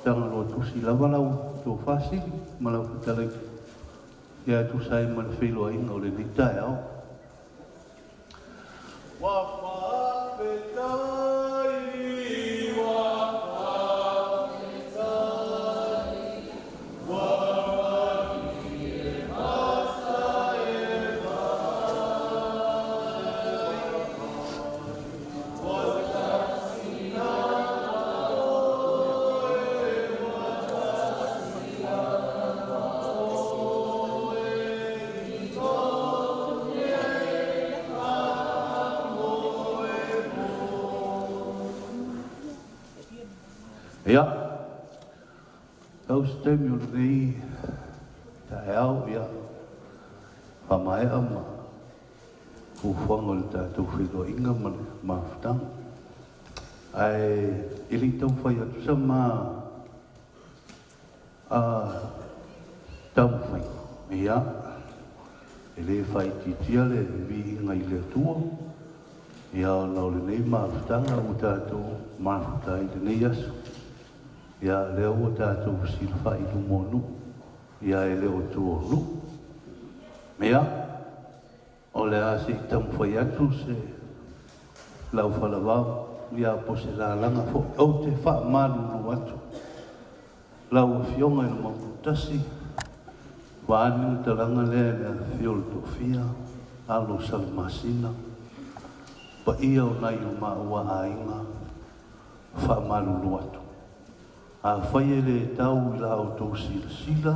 S5: Tanga loa tusi lava lau tō whasili ma lau whitalai. Ia tu sai ma le whiloa inga o le ni tae au.
S6: Wa whawhetai, wa whawhetai, wa whawhetai e masa e vai. Wa tasina oe, wa tasina oe, i tōne a moe mo.
S5: Ia, tau se taimi o lenei tae au, ia, whamaea ma kufuanga o le tātou whiloa ma le mafutanga. Ae, ili tau whai atu sa ma a tau whai. Ia, ele whai titia le viinga i le atua. Ia, ona o lenei mafutanga o tātou mafuta i lenei aso. Ia, lea ua tātou silawha i lumo nu. Ia, e leo tua nu. Mea, o le a se i tamu whai atu se lau whalavau. Ia, po se la langa fo. O te wha malulu atu. Lau fionga i le maputasi. Waani le talanga lea le fio le tofia. Alo salamasina. Pa ia o nai o maua ainga. Wha malulu atu. A whai e le tau i la o tō sila sila,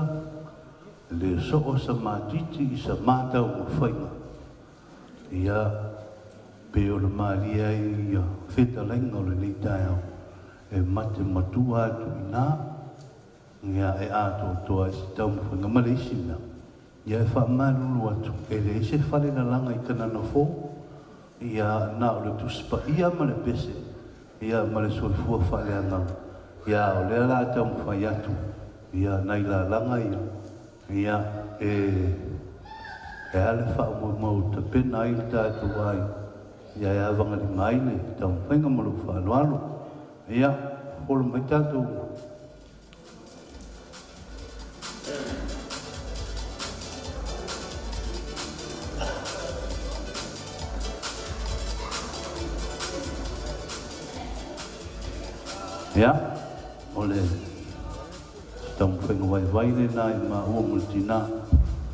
S5: Le soo sa matiti i sa mataumafaiga ia pe o le malie ai ia fetalaiga o lenei taeao e mate matua atu iná ia e atoatoa ai se taumafaiga ma le isi mea ia e faamalulu atu e leai se fale lalaga i kanana fou ia na o le tusi paia ma le pese ia ma le soifua faaleagaga ia o lea la taumafai atu ia nai lalaga ia ia e e a le faamoemoe ua tapena ai le tatou aiga ia e avagalima ai le taumafaiga ma lou faaaloalo ia folo mai tatou. Ia, o le taumafaiga vaivai lenā i maua ma le tinā,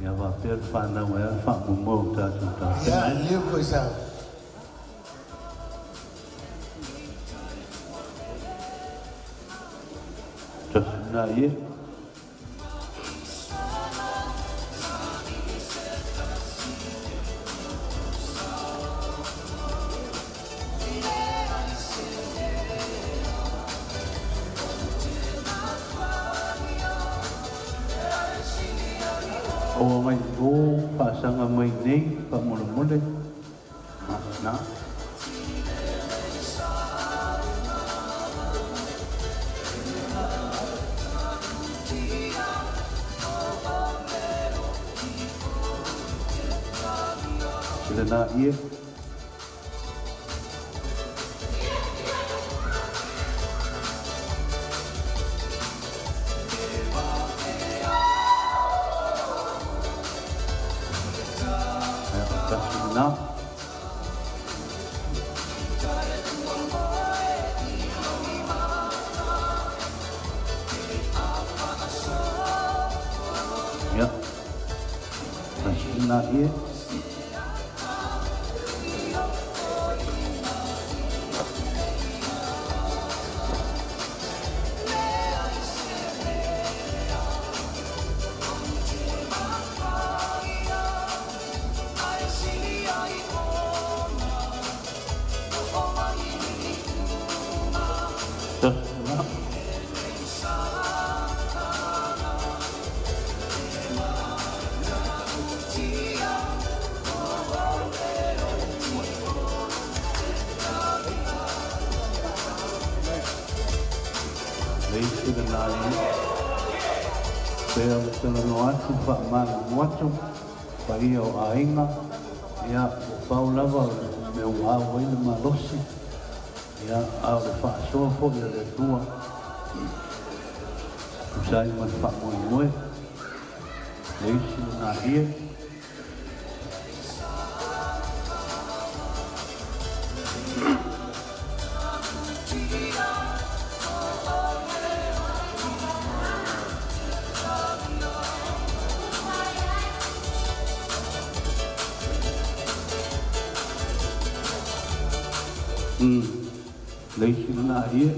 S5: ia faapea le fanau e a le faamoemoe o tatou tapena ai.
S1: Ia, liu foi sau.
S5: Tasi lena ie. Ua mai o faasaga mai nei faamolemole. Na. Sila na ie. Ia, tasi lena. Ia, tasi lena ie. Tasi lena. Le isi lena ie. Pea o le talanoa atu, faamalulu atu, paia o aiga, ia, ua pau lava o le mea ua au ai le malosi, ia, a o le faasoa foi a le Atua, tusa ai ma le faamoemoe. Le isi lena ie. Umm, le isi lena ie.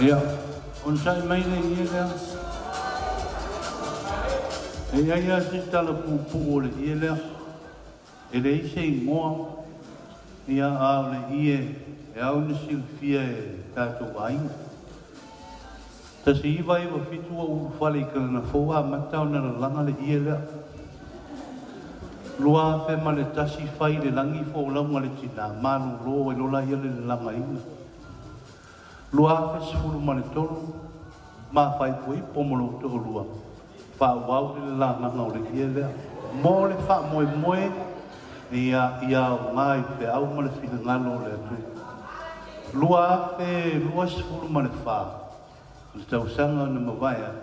S5: Ia, onosai mai le ie lea. E i ai lava se tala puupuu o le ie lea. E leai se igoa, ia, a o le ie e ao ona silafia e tatou aiga. 1997 ua ulufale i Kalanafou amata ona lalaga le ie lea. 2001 fai i le lagi folauga le tinā, malūlō ai lola ia le lalagaina. 2013 mafaipoipo ma lou toalua, faaauau le lalagaga o le ie lea. Mo le faamoemoe ia ia aoga i feau ma le finagalo o le Atua. 2024, o le tausaga na mavae atu,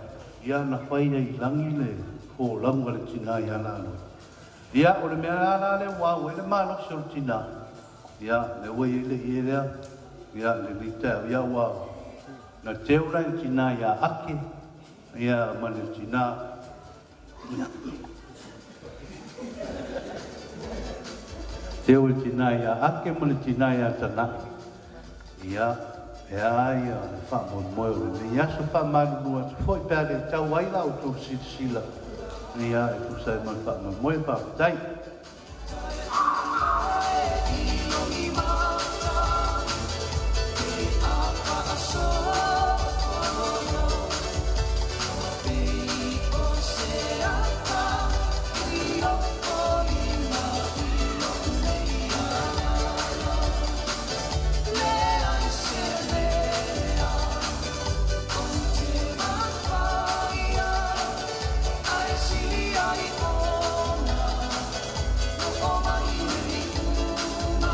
S5: ia na fai ai i lagi le folauga a le tinā ia Laloi. Ia, o le mea la la lea ua au ai le malosi o le tinā, ia, lea ua i ai le ie lea, ia, lenei taeao, ia, ua na teu la i le tinā ia Ake, ia, ma le tinā, ia. Teu le tina ia ake ma le tina ia tana'i. Ia, e a ia le faamoemoe o lenei aso faamalulu atu foi pe a le tau ai la outou silasila. Ia, e tusa ai ma le faamoemoe, faafetai.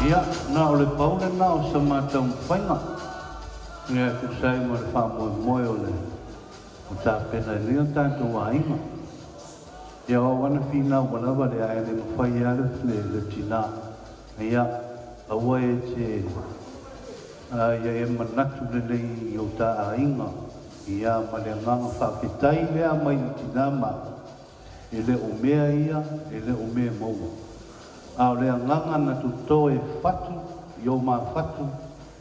S5: Ia, na o le pau lena o sa mataumafaiga. Ia, e tusa ai ma le faamoemoe o le o tapena i lenei o tatou aiga. Ia, o au ana finau ua lava lea ae le mafai lava le le tina. Ia, aua e te ia e manatu lelei i o ta aiga. Ia, ma le agaga faafetai lea mai le tina ma e le o mea ia, e le o mea maua. A o le agaga na toto e fatu i o mafatu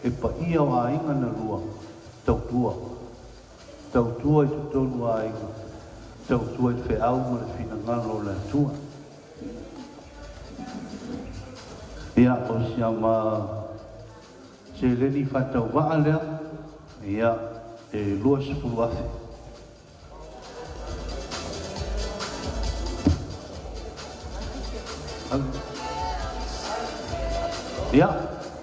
S5: e paia o aiga na lua, tautua. Tautua i totonu o aiga, tautua i le feau ma le finagalo o le Atua. Ia, o si ama seleni faatauvaa lea, ia, e 20,000. Ia,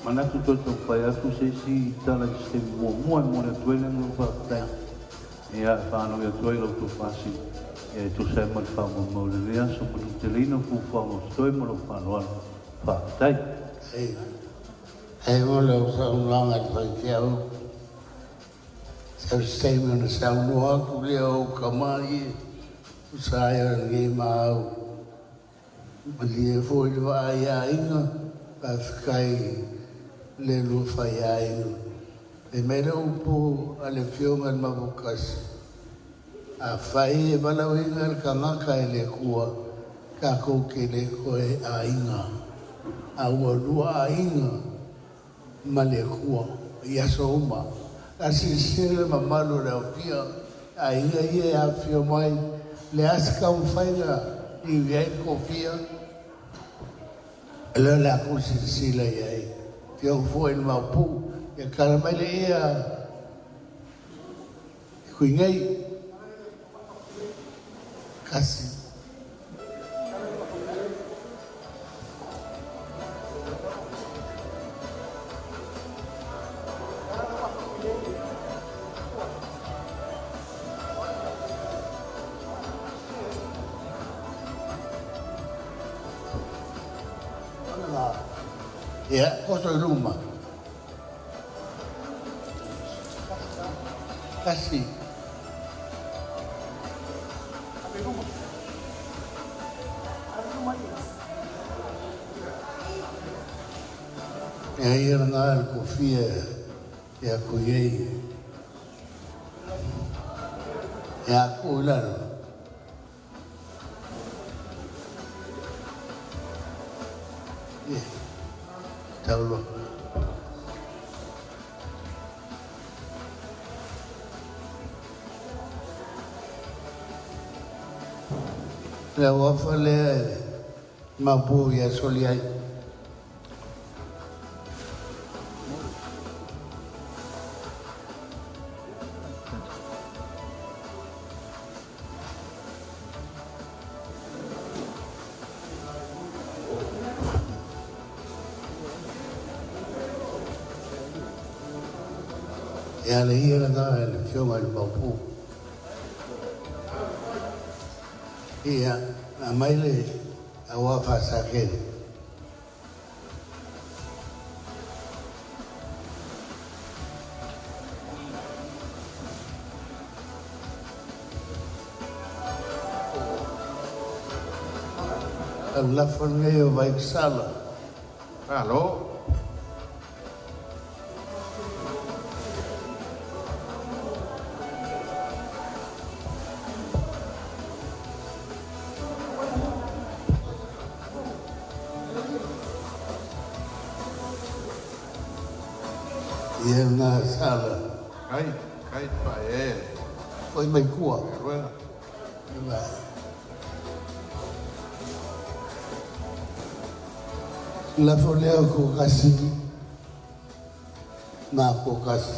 S5: manatu toe taumafai atu se isi tala i se taimi muamua e momoli atu ai le agaga faafetai. Ia, e faanoi atu ai la outou faasili e tusa ai ma le faamoemoe o lenei aso manuteleina fuafuaga o totoe ma lou faaaloalo. Faafetai.
S1: Faafetai mo lau saunoaga i le faifeau. Sau se taimi ona saunoa atu lea o ou tama ia, tusa ai o lenei ma au. Malie foi le vaai aiga, faafetai le lua fai aiga. Fai mai le upu a le Afioga i le Mavokasi, afai e valaauina le tagata e le Atua, tatou te le toe aiga, a ua lua aiga ma le Atua i aso uma. A silasila le mamalu o le aofia, aiga ia e afifio mai, le a se taumafaiga i ai le toafia, o lea o le a tou silasila i ai. Afioga foi i le Maopu, ia tala mai le ea i kui nei. Kasi. Ia, oso i luma. Kasi. Ia ia langa le kofia ia ku iei. Ia ku i lalo. Ia, taulo. Le auafa lea e mapu ia soli ai. Ia le ia langa le fioga i le mapu. Ia, a mai le auafa sa kele. Lafo lenei o Vaikasala.
S2: Malo.
S1: Ia na sala.
S2: Kai, kai pa e.
S1: Foi mai kua.
S2: Galuega.
S1: Vai. Lafo lea ko kasi. Ma ko kasi.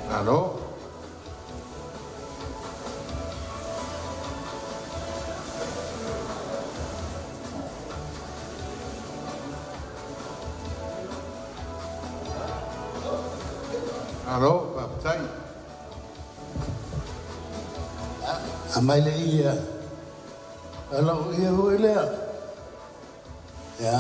S2: Malo. Malo, faafetai.
S1: A mai le ia. Alo ia foi lea. Ia.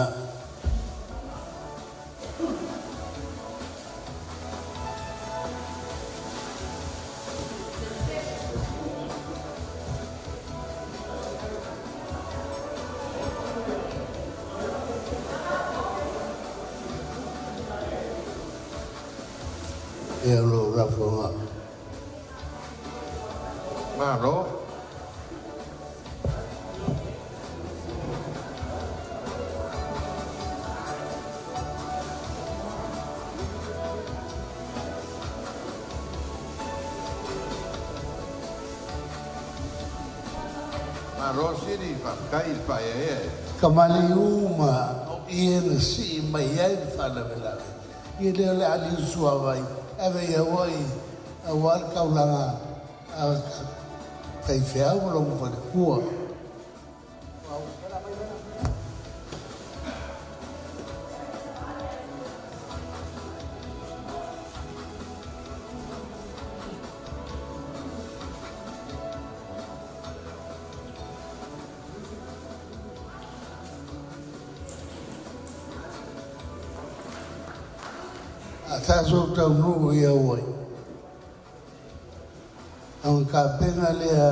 S1: Ia lo rafonga.
S2: Malo. Malo sili, faafetai i le faaeaea e.
S1: Kamali uma o ia na sii mai ai le faalavelave. Ia lea o le ali usuavai. Ave ia oi a ua le kaulaga a faifeau ma logo falekua. A tatou taunuu ia oi. Ang kapena lea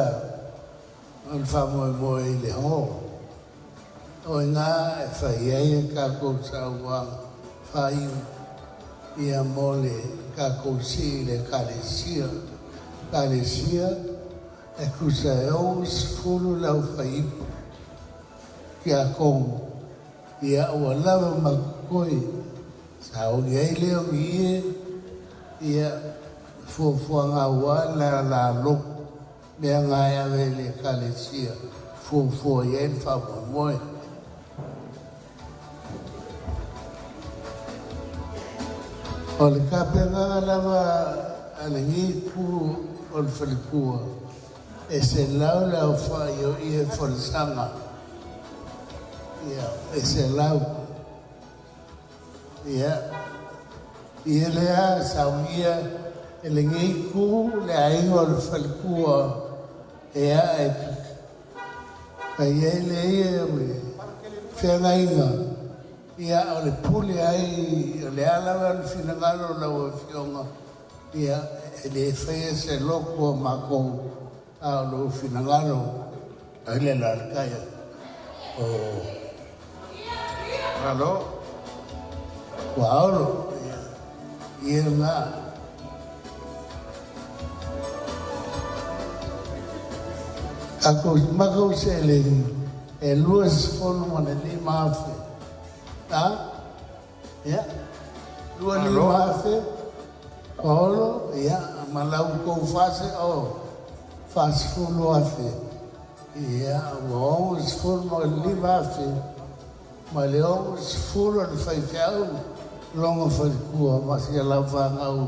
S1: o le faamoemoe i le hō. O ngā e whai ai e kākou sauaga whaiu ia mo le kākou si i le kalesia. Kalesia e kusa e 60 lau whaipu ki a kongo. Ia ua lava makukoi sa o ai leo i e ia fuafuaga ua la la lo mea ngai ave le kalesia fuafua i ai le faamoemoe. O le kapegaga lava a lenei ku o le falekua e 100 le aofai o ia folasaga. Ia e 100. Ia ia lea saugia e lenei ku le aiga o le falekua e a e kai ai le ia o le feagaiga. Ia o le pule ai o le ala o le finagalo o lau afioga. Ia e le faia se loko o makou a o lou finagalo ai le lalakaia o
S2: Malo.
S1: ua olo. Ia ngā. Ako makau seleni e 25,000. A? Ia. 25,000. Paolo, ia, ma lau kou fase o 40,000. Ia, ua 65,000. Ma le 60 o le faifeau logo falekua ma sia lau fagau.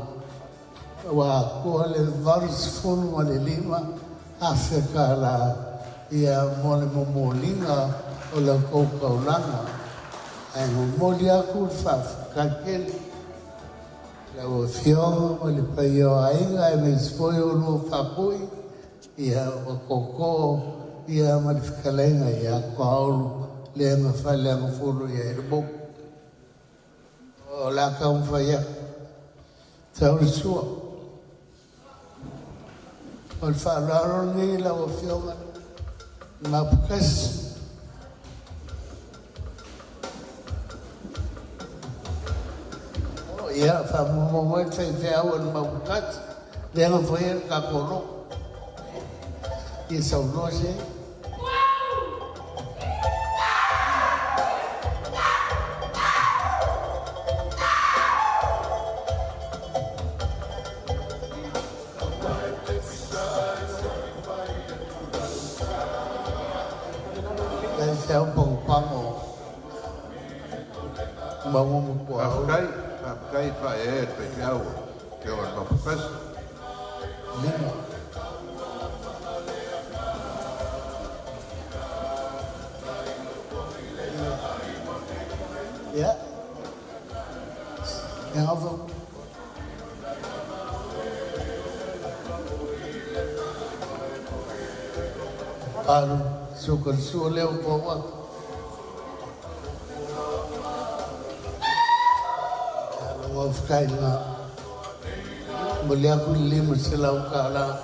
S1: Ua koa le 85,000 ka la ia mo le momoliga o lau kou kaulaga. Ae momoli aku le faafetai lau afioga ma le paia o aiga e maise foi o lua faapui ia ua koko ia ma le fetalaiga ia Paolo lea na faaleagafulu i ai le moku. O la taumafai atu. Tau le sua. O le faaaloalo lenei lau afioga Mapukasi. Ia, faamomo mai le faifeau a le Mapukasi. Lea na faia le tatou logo. Ia saunoa se. Feau pagopago mauga ma puaoa.
S2: Faafetai, faafetai faaeaea i le faifeau afioga i le Mafukasi.
S1: Lima. Ia. Ia gafa. Alu, suka le sua lea ua pau atu. Ia, lau faafetai lena. Momoli atu le $500.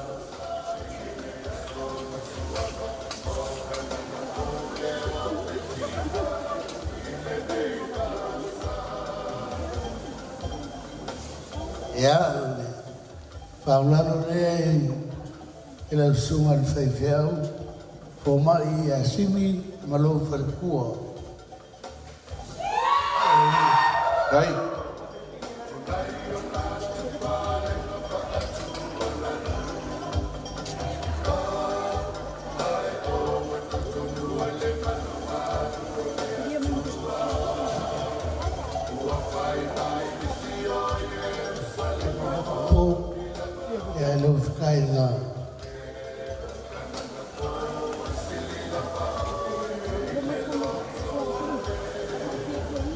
S1: Ia, o le faaaloalo lea i lau susuga i le faifeau fomai ia Simi ma lou faletua.
S2: Tai.
S1: Po, ia lau faafetai lena.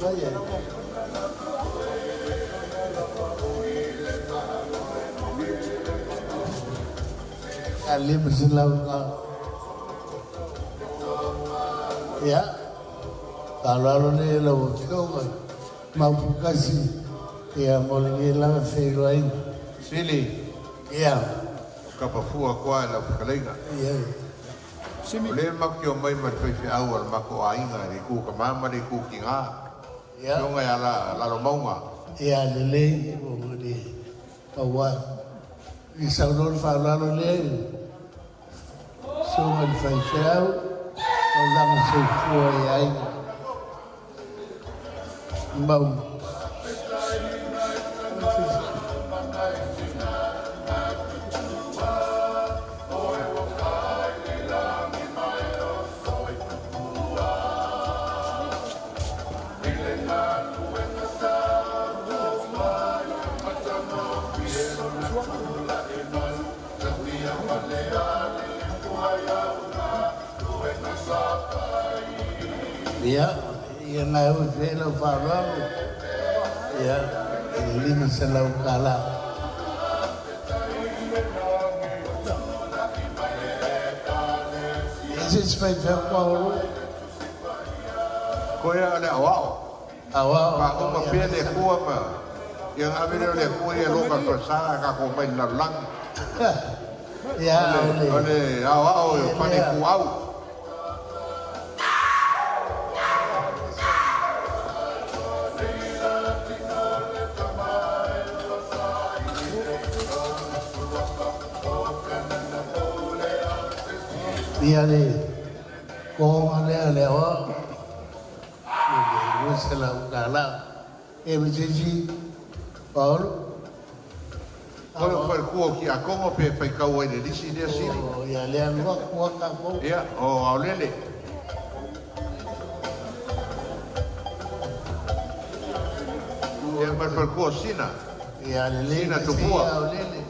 S1: Vai ai. Ia, $500. Ia, faaaloalo lea i lau Afioga Maupukasi, ia mo lenei lava feiloaiga.
S2: Sili.
S1: Ia.
S2: O kapafua koa e lau fetalaiga.
S1: Ia.
S2: O lea matou te omai ma le faifeau a le matou aiga i le itu tama ma le itu tina.
S1: Ia.
S2: Afioga ia Lalomauga.
S1: Ia lelei ua le aua i saunoa le faaaloalo lea i le susuga i le faifeau taulaga soifua i aiga mau. Ia, ia nai ua fe lau faaaloalo. Ia, i le $500. Ia se isi faifeau paolo.
S2: Koe a le aoao.
S1: Aoao.
S2: Faauma pea le Atua ma ia ona ave lea o le Atua ia loka i le falesa ae tatou omai i le lalolagi.
S1: Ia, o le.
S2: O le aoao e pane ituau.
S1: Ia le kohoga lea le aoao mo le $200. E ma se isi Paolo?
S2: Koe o faletua o Tiakono pe faitau ai i le lisi lea sili.
S1: O ia lea lua kua tatou.
S2: Ia, o Aolele. Ia ma le faletua o Sina.
S1: Ia lelei
S2: Sina
S1: ma se
S2: Tupua.
S1: ia Aolele.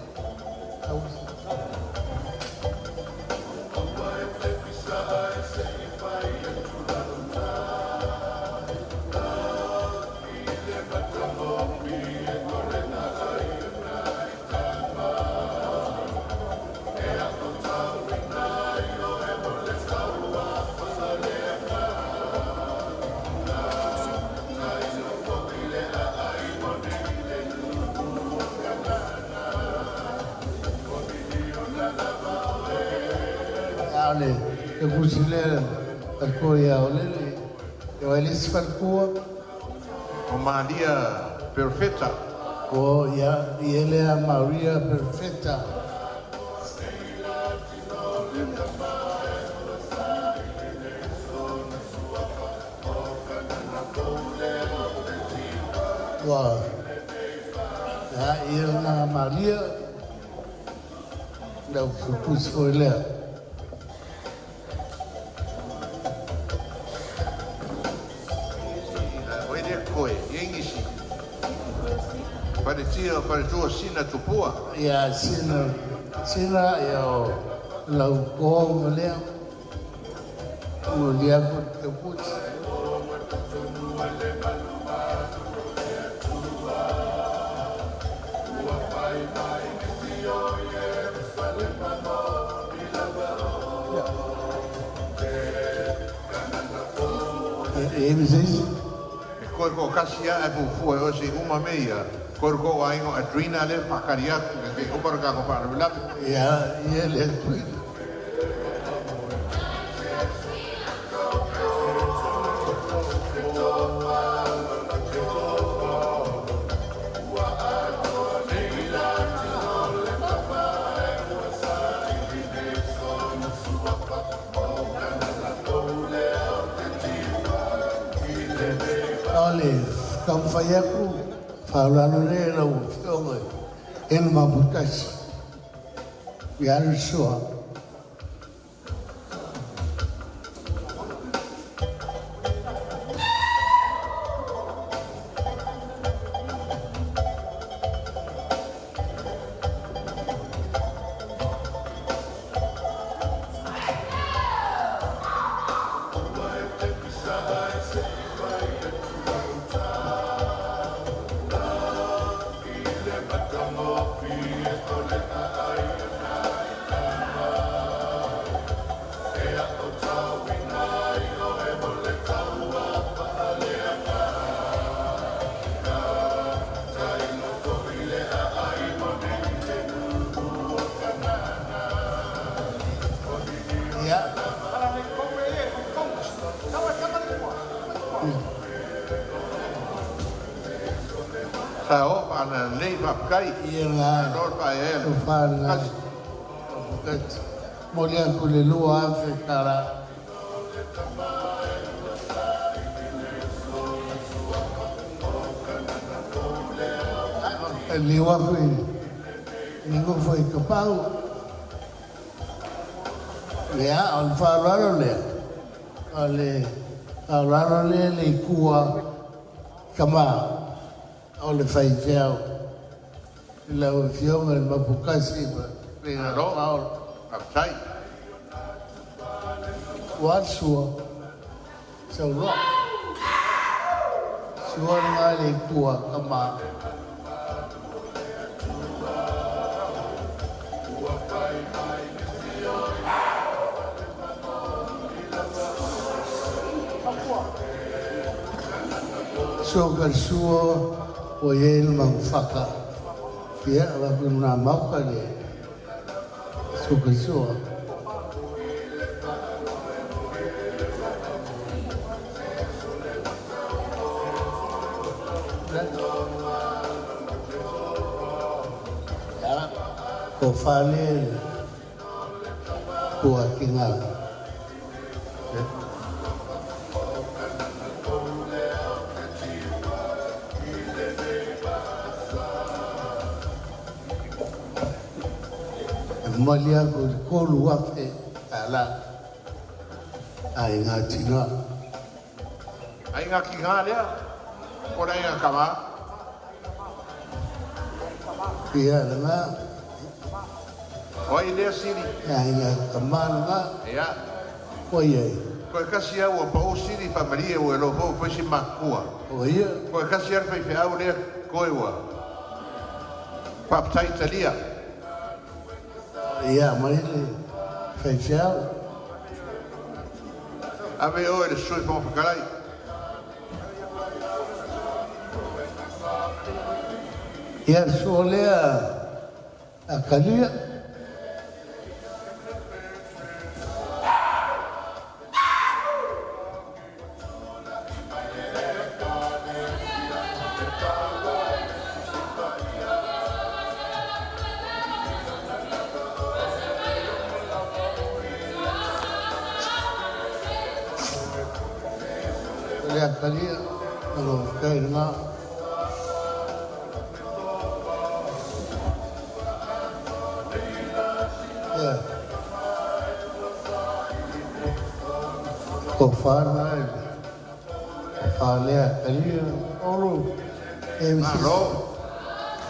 S1: Ia o le kusi lea faletua ia Aolele. Ia o ai le isi faletua?
S2: O Maria Perfeta.
S1: O ia, ia lea Maria Perfeta. Ua, ia, ia lena Maria, lau pusi foi lea.
S2: Faletia, faletua Sina Tupua.
S1: Ia, Sina, Sina, ia o lau po ma lea. Mo lia ko te puti. E me se
S2: E koe ko kasi a e fufu e osi uma me ia. Koe ko aingo Adrina le whakariatu ke te upara ka ko whaarawilapi.
S1: Ia, ia le Adrina. Ale, taumafai aku faaaloalo lea lau Afioga e le maputasi. Ia le sua. Ia.
S2: Sa o whaana lei whapakai.
S1: Ia ngā.
S2: Lord whae e.
S1: O whaana. Mo le aku le lua afe tara. E liwa fui. Ningo fui ka pau. Lea, o le faaaloalo lea. O le faaaloalo lea le ikua kama o le faifeau. I lau Afioga i le Mapukasi ma le Paolo.
S2: Faafetai.
S1: Ua sua, sauloa. Sua lena le ikua kama. Sua ka sua o i ai le maufaka. Ia, vaku na mauka le. Sua ka sua. Ia, ko whale kua ki ngā. E mali aku i le 3,000 tala ai ngā tina.
S2: Ai ngā ki ngā lea, ko lai ngā kama.
S1: Ia le ngā.
S2: O ai lea siri.
S1: Ai ngā kama le ngā.
S2: Ia.
S1: O ai.
S2: Koe kasi au o pau siri whamaria o e lo fau whaisi makua.
S1: O ia.
S2: Koe kasi ar whai wheau lea koe ua. Whaptai talia.
S1: Ia, mai le whai wheau.
S2: Ave oe le sui whakarai.
S1: Ia sua lea a kalia. Lea kalia, o kai ngā. Ia. Ko whāna e. Ko whālea kalia, oro. E msi.
S2: Malo.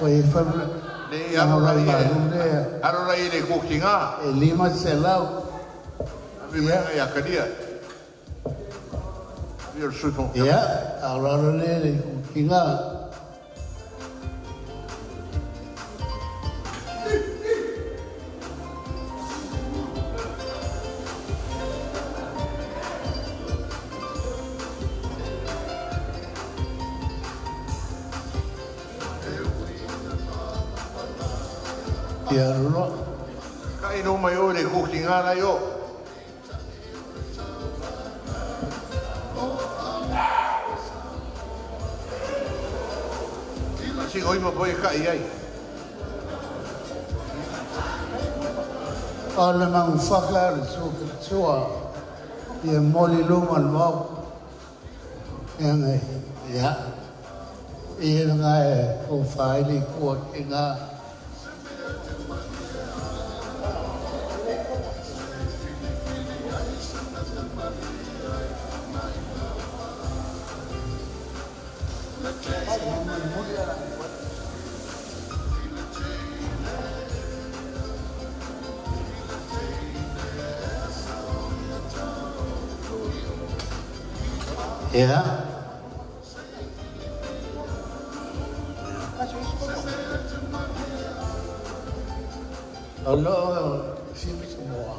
S1: Ua i fa
S2: Le alo
S1: la
S2: la
S1: malu
S2: ie.
S1: lea.
S2: Alo la ie le kuki ngā.
S1: E 500.
S2: Ave mai ia kalia. Ia le sui fong.
S1: Ia, aulalo lea le kukiga. Ia aluloa.
S2: Kai no mai o le kuki ngā la yo. Si goi ma poi kai ai.
S1: O le magufaka le suakatua. Ia moli luma le mau. Ia ngai. Ia. Ia ngai o whaili kua ki ngā. Ia. O loo simi Samoa.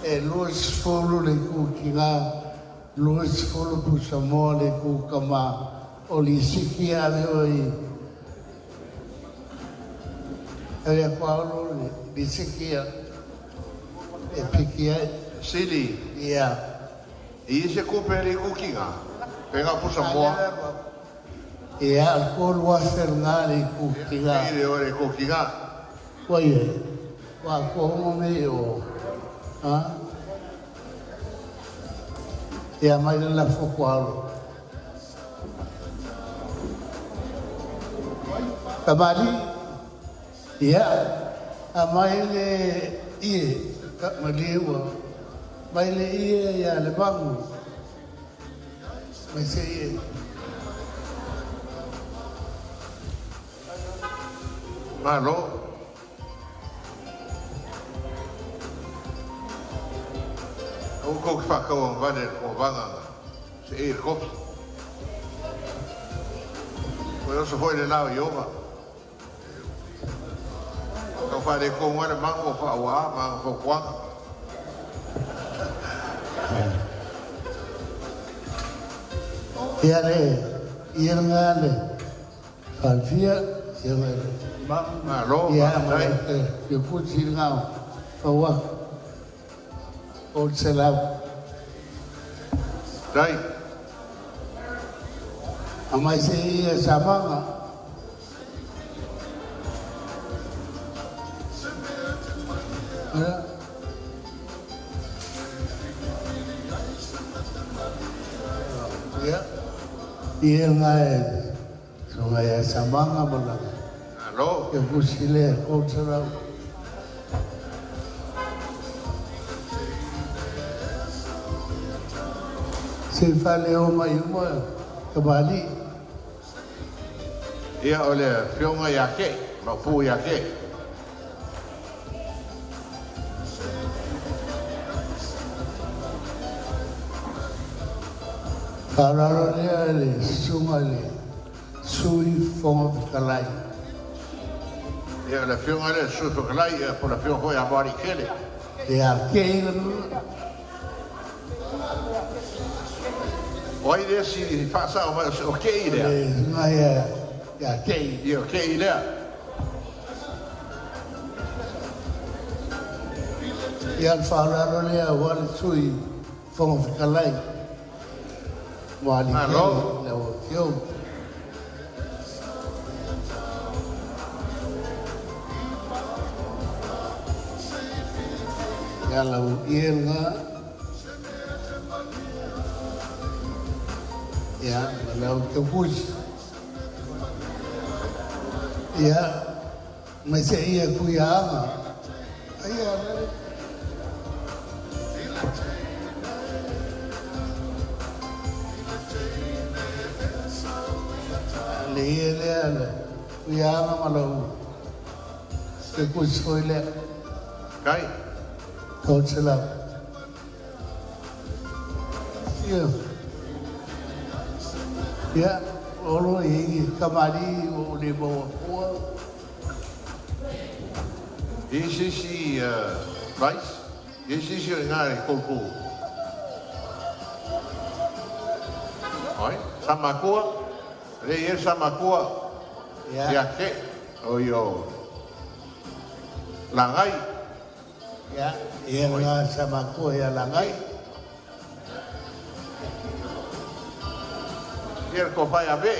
S1: E 20 le kukiga, 20 pusamoa le kukama. O lisiki ale oi. E kwa olo le lisiki a. E piki ai.
S2: Sili.
S1: Ia.
S2: I se kupe le kuki ngā. Pe ngā pusa moa.
S1: Ia, al kolu wafer ngā le kukiga.
S2: I le o le kuki ngā.
S1: Ua ie. Ua ko me o. Ha? Ia mai le la foko alo. Kamali. Ia. A mai le ie. Ka mali ua. Mai le ie ia le mangu. Mai se ie.
S2: Malo. O ko ki whakau ang vane o vanganga. Se e kopi. Ko oso foi le lao i ova. Ka whare ko ngare mangu o wha mangu o kuanga.
S1: Ia le, ia ngā le. Whalfia, ia ngā le.
S2: Malo,
S1: Ia,
S2: ma
S1: ma
S2: tai.
S1: le puti ngā. Whawa. O te lau.
S2: Tai.
S1: A mai se ia samanga. Ia. Ia. Ia ngā e. So ngā ia samanga mana.
S2: Malo.
S1: Ia pusi le o te lau. Se whale o mai uma ka bali.
S2: Ia o le whionga ia ke. Ma pu ia ke.
S1: Whaararo lea le sunga le sui whonga whakalai.
S2: Ia le whionga le sui whakalai ia po le whionga hoi a mari kele.
S1: Ia ke ila
S2: O ai le si whaasa o mai o ke i lea.
S1: le ngai ia ia ke i.
S2: Ia o ke i lea.
S1: Ia le whaararo lea wa le sui whonga whakalai. Wali
S2: Malo.
S1: kele le o tio. Ia lau ia ngā. Ia, ma lau te pusi. Ia, mai se ia kui anga. Ia, le. Le ia lea le. Fuiaga ma lau se kusi foi lea.
S2: Kai.
S1: 300. Ia. Ia, olo e i kamali o le maua pua.
S2: I sisi vice, i sisi o ngā e koukou. Oi, Samakua, le ia Samakua.
S1: Ia.
S2: Ia ke, o io langai.
S1: Ia, ia ngā Samakua ia langai.
S2: Ia ko whai a be.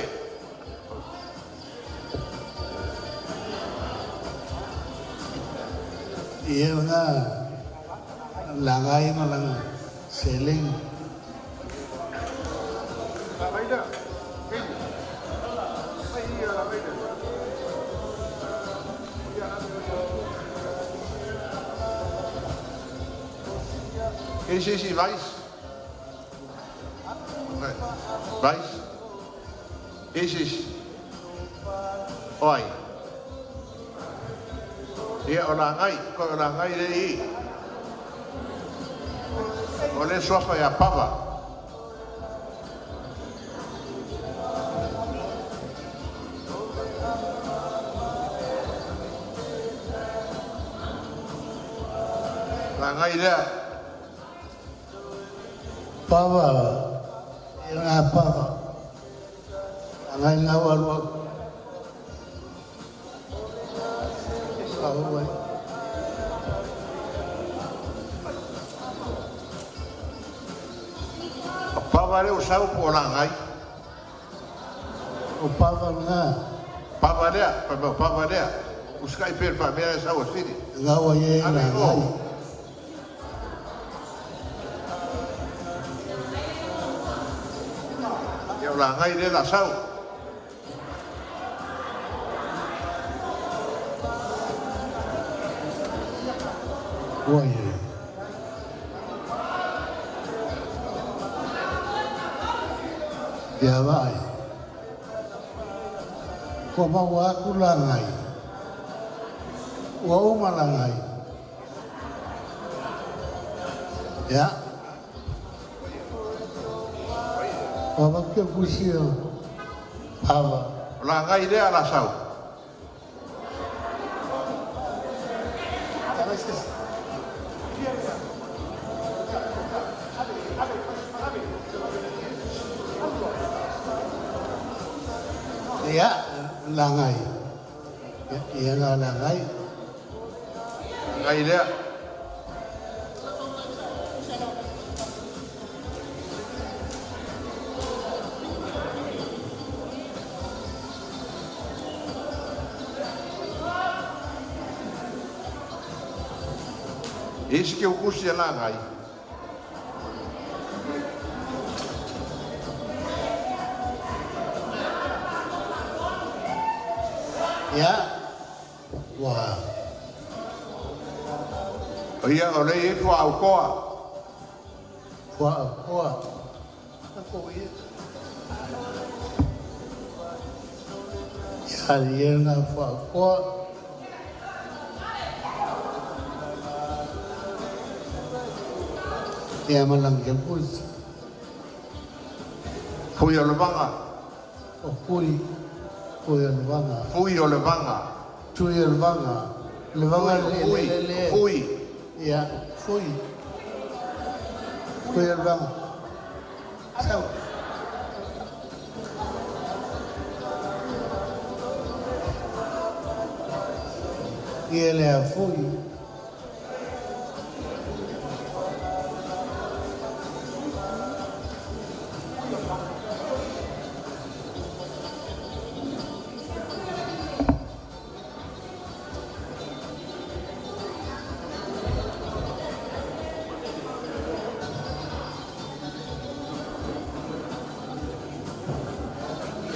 S1: Ia ngā langai ma langa seling.
S2: E sisi vice. Vice. E sisi. Oi. Ia o langai, ko o langai le i. O le sofa ia pava. Langai lea.
S1: Pava, ia ngā pava. Langai ngā walua. Pava wai.
S2: O pava leo sau po langai.
S1: O pava ngā.
S2: Pava lea, pava, pava lea. Uskai per fa mea sau o siri.
S1: Ngā wa ye
S2: Ave
S1: langai.
S2: o. Ia o langai le la sau.
S1: Ua ye. Ia vai. Kua maua aku langai. Ua uma langai. Ia. Ua vakia kusi o pava.
S2: O langai lea la sau.
S1: Ia, langai. Ia, ia ngā langai.
S2: Langai lea. Isi ke ukusi e langai.
S1: Ia, ua.
S2: O ia o le i fua au koa.
S1: Fua au koa. Ako ia. Ia ia ngā fua au koa. Ia malang ke pusi.
S2: Fui o le vanga.
S1: O pui. Fui o le vanga.
S2: Fui o le vanga.
S1: Tui o le vanga. Le vanga le
S2: Fui,
S1: le le.
S2: fui.
S1: Ia, fui. Fui o le vanga. Sau. Ia le a fui.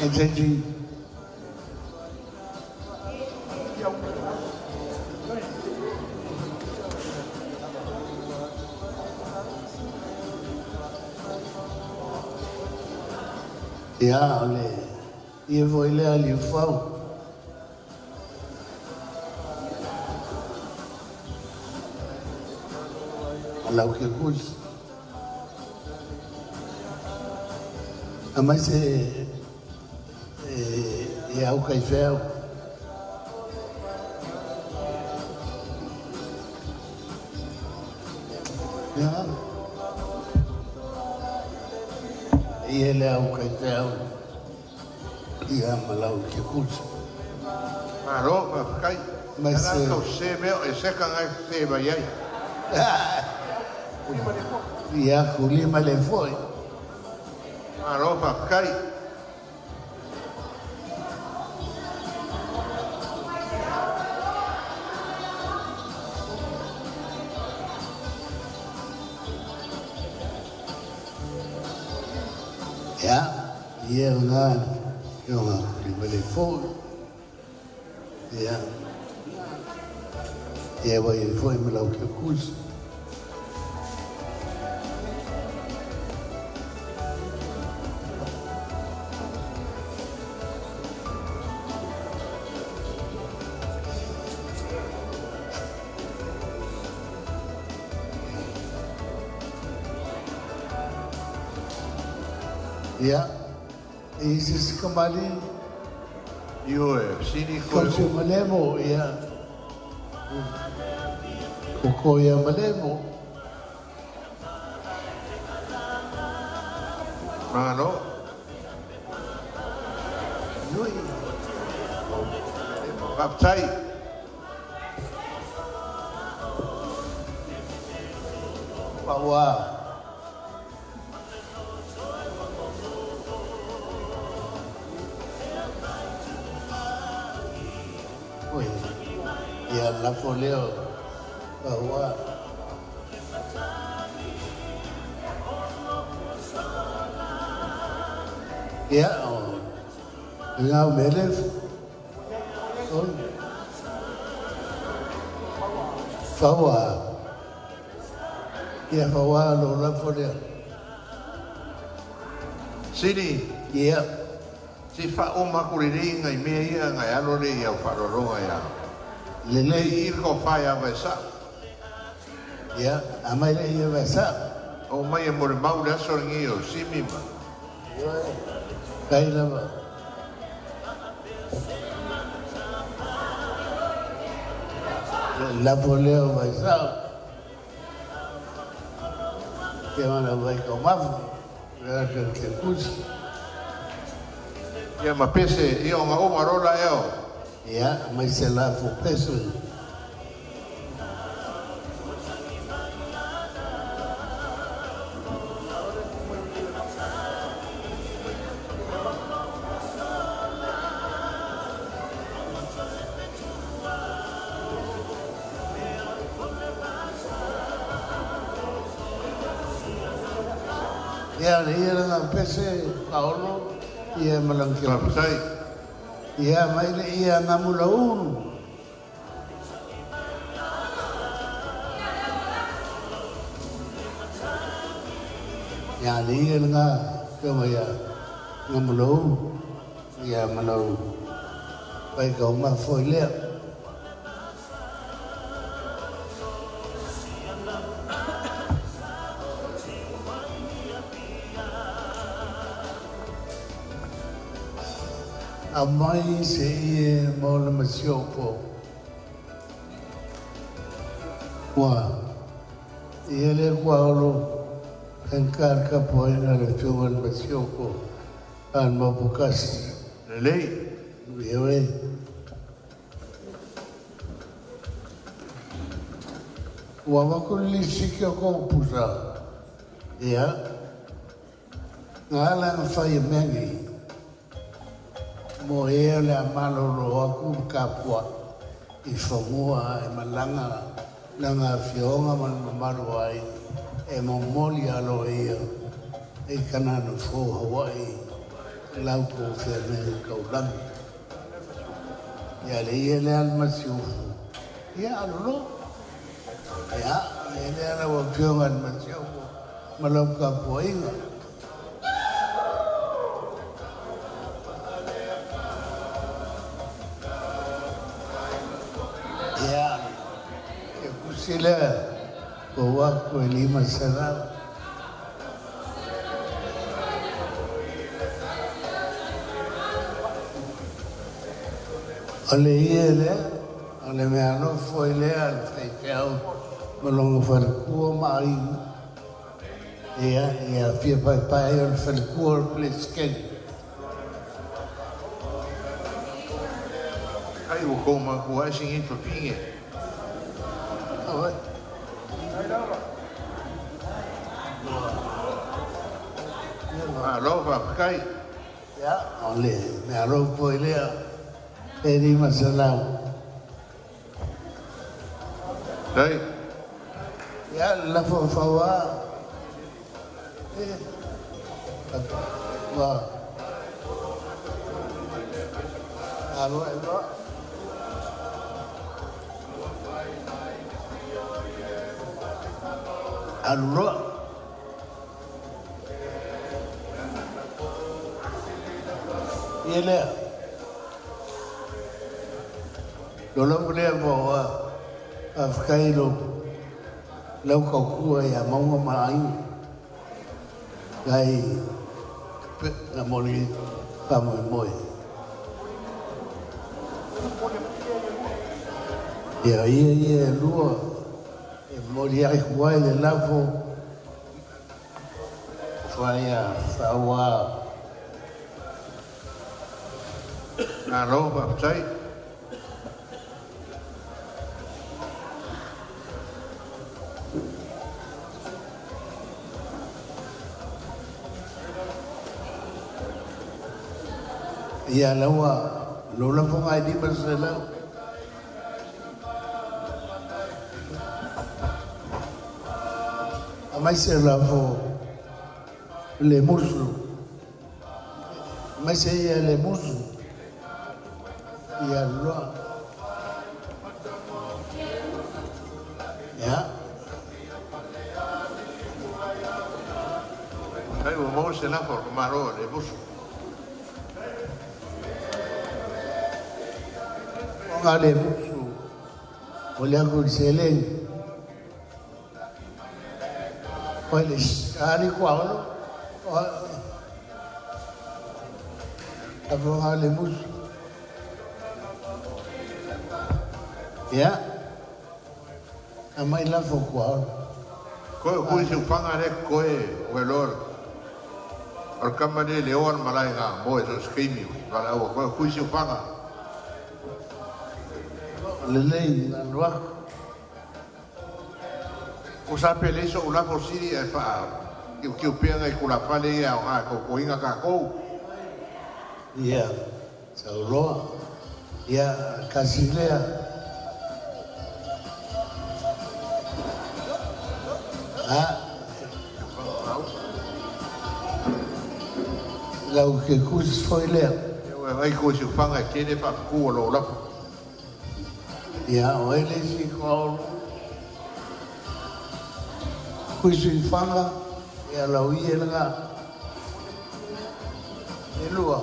S1: Entendi. Ia, o le, ia foi lea liufau. Lau ke kusi. A mai se e au kai feo. Ia. Ia le au kai feo. Ia ma lau ke kusi.
S2: Malo, faafetai.
S1: Mai se
S2: Tau se mea e seka ngai se mai ai.
S1: Ia kulima le foi.
S2: Malo, faafetai.
S1: Ia, ia nga ia nga kulima le foi. Ia. Ia vai foi ma lau ke kusi. Ia, e se se kamali
S2: Io e sini ko.
S1: Kausi malemo, ia. Koko ia malemo.
S2: Malo.
S1: Nui.
S2: Faafetai.
S1: Paua. Oi. Ia lafo leo. Paua. Ia, o. Ngau melef. Oi. Faua. Ia faua lo lafo leo.
S2: Sini.
S1: Ia.
S2: Si fa o makulili ngai mea ia ngai alo le ia wharoroga ia.
S1: Lele.
S2: I ko whai a vai sa.
S1: Ia, amai le ia vai sa.
S2: O mai e more mau le aso ngi o simi ma.
S1: Kai lava. Lafo leo vai sa. Ke mana vai ko mafu. Ia ke kusi.
S2: Ia ma pese ia o ngā o marola eo.
S1: Ia, mai se lafo pese. Ia, ia nga pese kaolo. Ia malang ke.
S2: Faafetai.
S1: Ia mai le ia ngamula ulu. Ia le ia nga ke mai ia ngamula ulu. Ia malau pai kau ma foi lea. A mai se ie mo le masiopo. Kua, ia le kua olo enkar ka poina le fionga le masiopo an mapukasi.
S2: Lelei.
S1: Ia we. Ua wakuli siki o koupusa. Ia, ngā ala nga whai e mengi. Mo ea le amalo lo aku kapua i whamua e malanga na ngā fionga man mamaru ai e momoli alo ia e kanana fō Hawaii lau kō whia kaulangi. Ia le ia le almasi ufu. Ia alolo. Ia le ala wa fionga almasi ufu ma lau kapua inga. Ia, ke kusi lea, ko wā aku e 500. O le ia lea, o le mea alofa i lea, le faifeau ma lona falekua ma aiga. Ia, ia fia paepae ai o le falekua o le Peresetene.
S2: Ai ua kou makua ai sigi fafine.
S1: Oi.
S2: Malo faafetai.
S1: Ia, o le mea alofa i lea, e 500.
S2: Dai.
S1: Ia, lafo faua. Ua. Alo e loa. Alu loa. Ia lea. Lo lau lea mo faafetai lo lau kaukua ia maunga ma aiga. Kai na moli faamoemoe. Ia ia ia e lua e moli ai huai le lafo whaia whaua.
S2: Malo faafetai.
S1: Ia laua lo lafo ngai 500. Amai se lafo le musu. Amai se ia le musu. Ia loa. Ia.
S2: Ai ua maua se lafo o le malo le musu.
S1: O ngā le musu. O le aku i seleni. O le ali kwa olo. O ngā le musu. Ia. A mai lafo kwa olo.
S2: Koe kui se ufanga le koe o e loa. O le kama le le oa le malae ngā moe so skimi. Wala ua koe kui se ufanga.
S1: Lelei na lua.
S2: O sa pe le so ulafo siri e wha. Kiu kiu pia ngai kula fale ia o ngā koukoinga kākou.
S1: Ia, sauloa. Ia, kasi lea. Ha? Lau ke kusi foi lea.
S2: Ia ua ai koe se ufanga e kene whaafuku o lo lafo.
S1: Ia, o ele si ko kusi whanga, ia lau ia nga. E lua.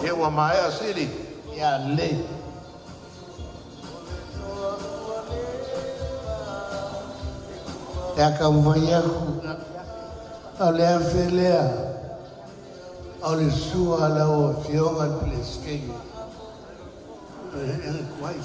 S2: Ia ua maea sili.
S1: Ia le. Ia ka mwai aku. O le afe lea. O le sua lau o fioga le Peresetene. E kuai.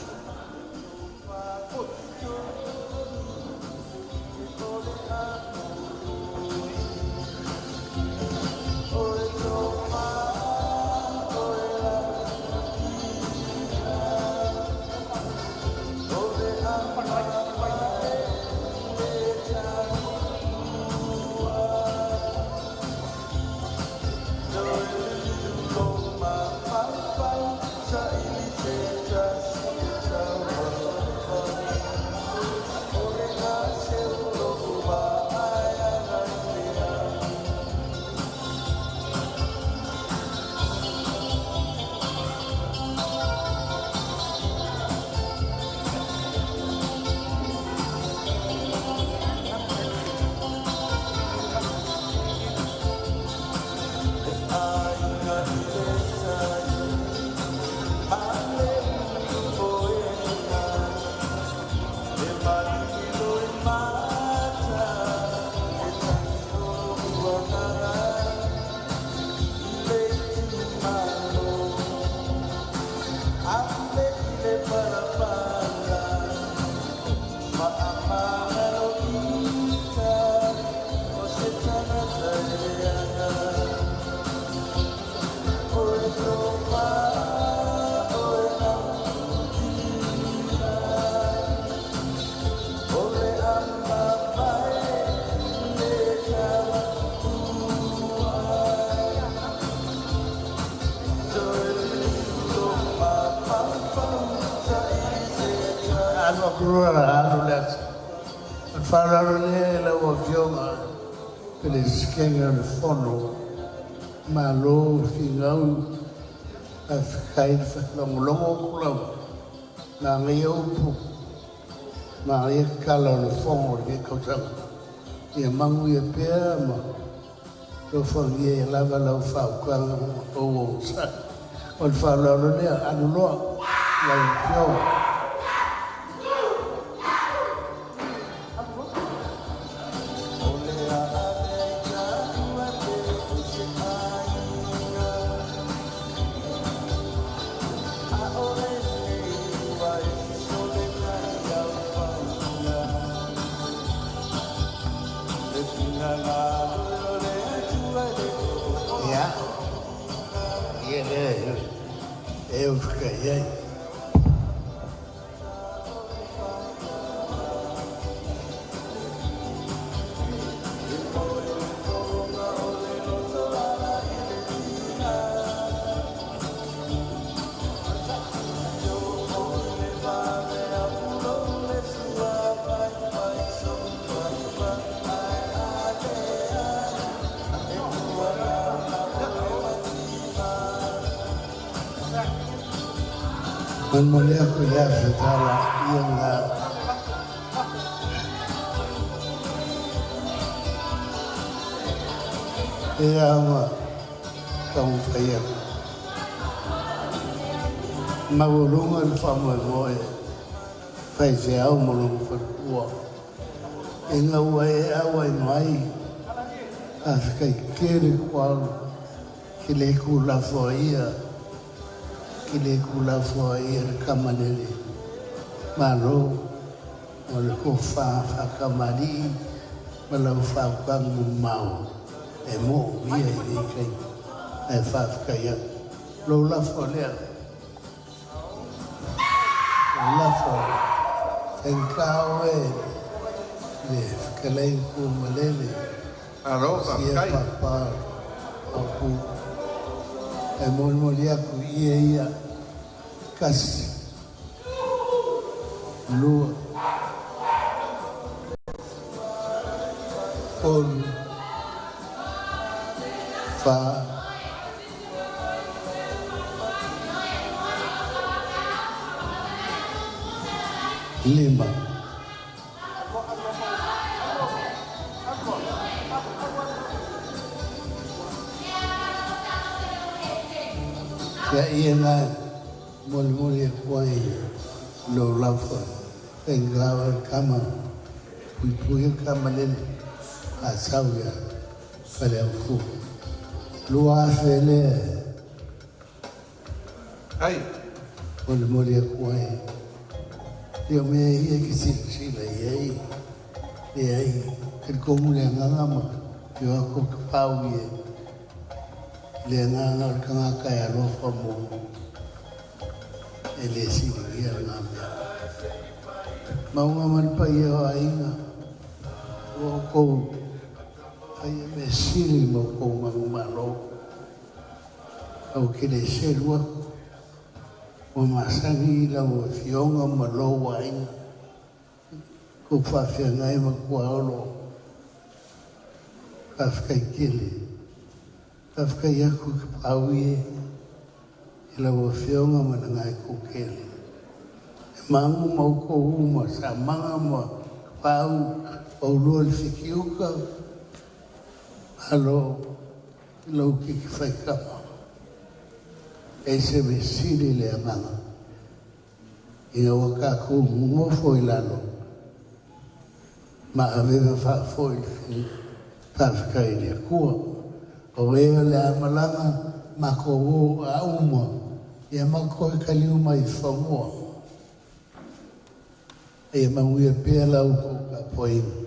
S1: Alu aku loa la alu le aso. O le faaaloalo lea i lau Afioga Peresetene o le Fono, malo finau, faafetai le faalogologo atu lava. Manaia upu, manaia tala o le Fono o lenei tausaga. Ia manuia pea ma alofagia ia lava lau faautaga ma lou onosai. O le faaaloalo lea, alu loa lau Afioga. Ia, ia lea e faafetai ai. Molimoli aku i le afe tala ia na. Ia ma taumafai atu. Maualuga le faamoemoe faifeau ma lona faletua ina ua e auai mai. Faafetai tele Kualu ke le tuulafoaia ke le tuulafoaia le tamalele Malo o le tofa faatamalii ma lau faautaga mamao e moomia i lenei taimi ae faafetai atu. Lou lafo lea, lou lafo faigata oe le fetalaiga Tuimalele
S2: Malo,
S1: sia
S2: faafetai.
S1: papa Maopu ae molimoli atu i ia ia tasi, lua, tolu, fa, lima. Ia ia na molimoli atu ai lou lafo faigata oe le tama puipui le tamalele a sau ia Faleaufu. 2,000 lea
S2: Ai.
S1: molimoli atu ai. Ia o mea ia e te silasila i ai, leai, talitonu le agaga ma te o atu tapau i le agaga o le tagata e alofa mo e le siligia lena mea. Mauga ma le paia o aiga, ua outou faia mea sili ma outou manumalo. Ou te le selu atu, ua masani i lau Afioga ma lou aiga, kou faafeagai ma tuaolo. Faafetai tele. Faafetai atu i Kapaau e i lau Afioga ma le Gaetutele. E magu ma outou uma, Samaga ma Kapaau, paulua le Fitiuta, alo i lau kiki faitama. E se mesili le agaga, ina ua tatou nonofo i lalo, ma aveva faafoi le faafetai i le Atua. O e o le a malaga matou o a uma, ia matou toe taliu mai i fanua. Ia manuia pea la outou tapuaiga.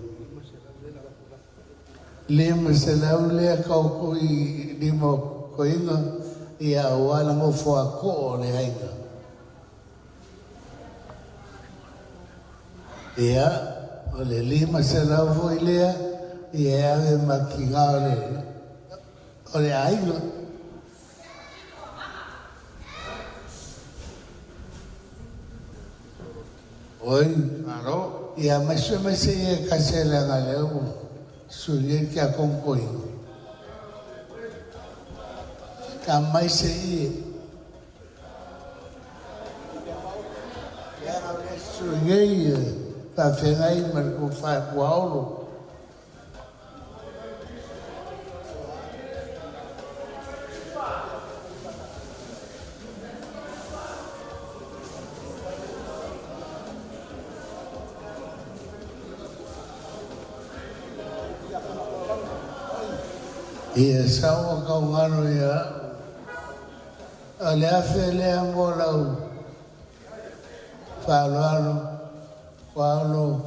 S1: 500 lea taoto i lima o toeaina, ia aua le nofo a too o le aiga. Ia, o le 500 foi lea, ia e ave ma tiga o le, o le aiga. Oi.
S2: Malo.
S1: Ia mai se mai se ia kasi le nga le o su ye kia kongkoi. Ka mai se ia. Ia nga le su ye ia ta whengai ma le ko whae kua olo. Ia saua kaugalo ia o le afe lea mo lau faaaloalo ua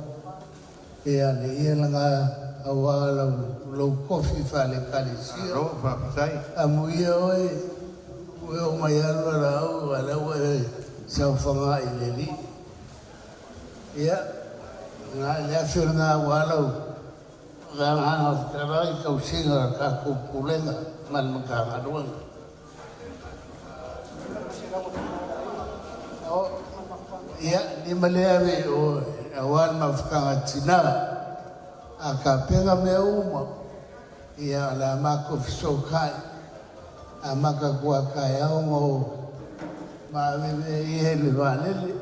S1: ia le ia laga auā lau lou kofi faale-Ekalesia.
S2: Malo, faafetai.
S1: Amuia oe ua e oo mai alu alaau a o lea ua e saofaga i le Alii. Ia, le afe lena aua lau agaga o fetalai i tausiga o le tatou Pulega ma le Matagaluega. Ia, lima lea ave i oe aua le mafutaga tina a tapena mea uma, ia o le a matou fesootai amata atu lava taeao ma o maaveve ia i le vaalele,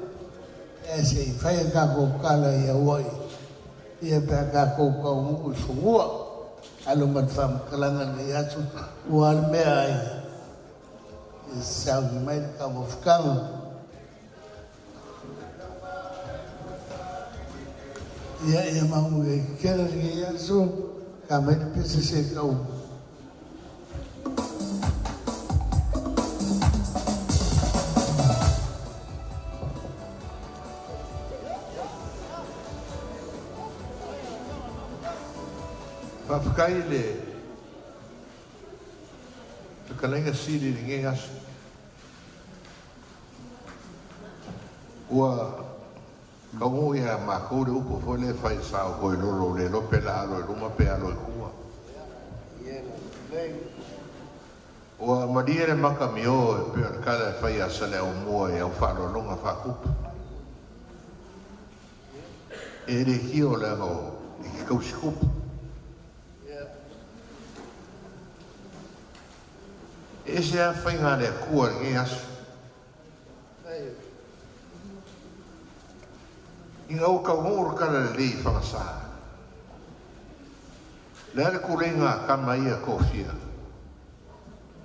S1: ae se i fai a tatou tala i Hawaii ia pe a tatou taunuu i fanua. Alo ma le faamatalaga i lenei aso, ua a le mea ai e sauni mai le taumafataga. Ia, ia manuia tele lenei aso, ta mai le pese se tau.
S2: Faafetai i le fetalaiga sili i lenei aso. Ua taunuu ia matou le upu foi lea e fai sa o toe lolo le iloa pe la alo i luma pe alo i tua. Ua malie le maka mio e pei o le tala e fai a Saleaaumua i au faaaloaloga faatupu. E le tio leaga o i ke tausi tupu. E ese lava faiga a le Atua i lenei aso. Ina ua taunuu le tala lelei i Fagasa, le a le tuleiga a tama ia toafia?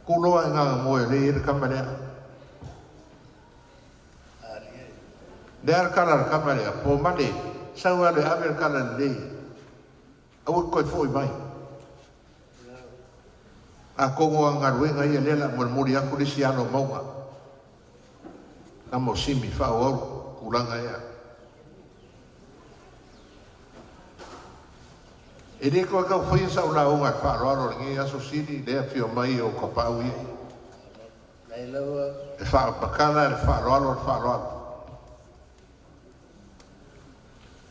S2: Tuloa i Gagamoe o lea e i ai le tama lea. Le a le tala a le tama lea, po male, sau alu e ave le tala lelei, aua e te toe foi mai. Atonu o ana galuega ia lea o le a molimoli atu le isi alo o mauga. Tama o Simi, faaauau tulaga ia. E le toe tau faia sau lauga i le faaaloalo i lenei aso Sili, lea e afio mai ou tapaau ia. E faamatala le faaaloalo le faaaloalo.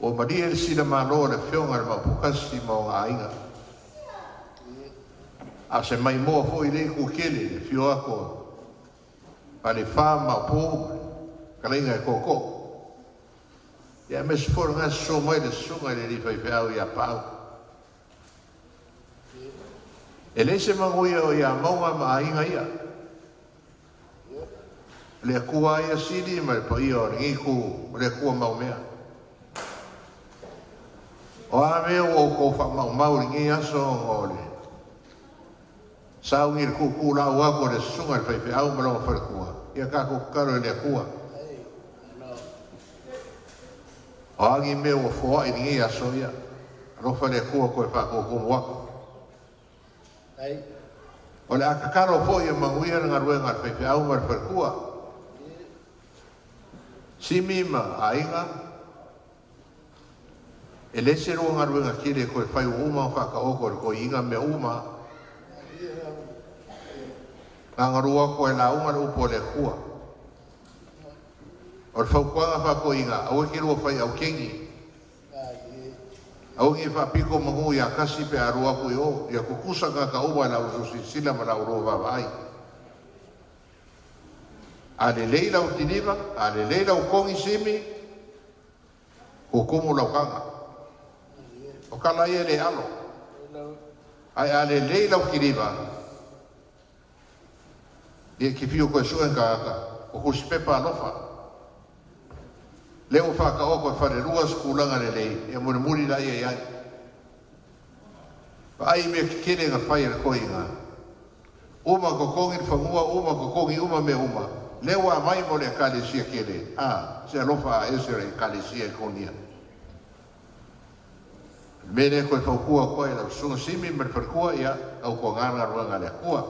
S2: Ua malie le sila malo a le Afioga i le Maoputasi ma ona aiga. A o se maimoa foi i lea itu tele i le afio atu o Falefa ma Maopu ma le fetalaiga e Tootoo. Ia aemaise foi o lena e sosoo mai le susuga i le alii faifeau ia Paau. E leai se manuia o ia mauga ma aiga ia. O le Atua lava ia sili ma le paia o lenei itu o le Atua maumea. O a mea ua outou faamaumau i lenei aso ona o le sauni i le tuutuulau atu a le susuga i le faifeau ma lona faletua, ia tatou tatalo i le Atua. O a ni mea ua foai i lenei aso, ia alofa le Atua toe faatuatumu atu. O le a tatalo foi ia manuia le galuega a le faifeau ma le faletua, Simi ma aiga. E le se lua galuega tele e toe fai ua uma ona faataoto e le toeaina mea uma. Gagalua atu ai lauga le upu a le Atua. O le fautuaga faatoeaina, aua e te lua fai aukeni. Aua ne i faapito manu ia tasi pe a alu atu i o, ia tutusa tagata uma i la outou silasila ma la oulua vaavaai. A lelei lau tiliva, a lelei lau kogi simi, Kukumu laukaga. O kala ia le alo. Ai a le lei lau kiliva. Ia ki whio koe suen ka aka. O kusi pepa alofa. Leo whaka o koe whare rua skulanga le lei. Ia muri muri la ia iai. Pa ai mea kikere ngā whai le koi ngā. Uma kokongi whangua, uma kokongi, uma me uma. Leo a mai mo le ekalesia kele. A, se alofa a ese le ekalesia e konia. Mene koe whaukua koe lau sunga simi ma le wharikua ia au ko ngā ruanga le akua.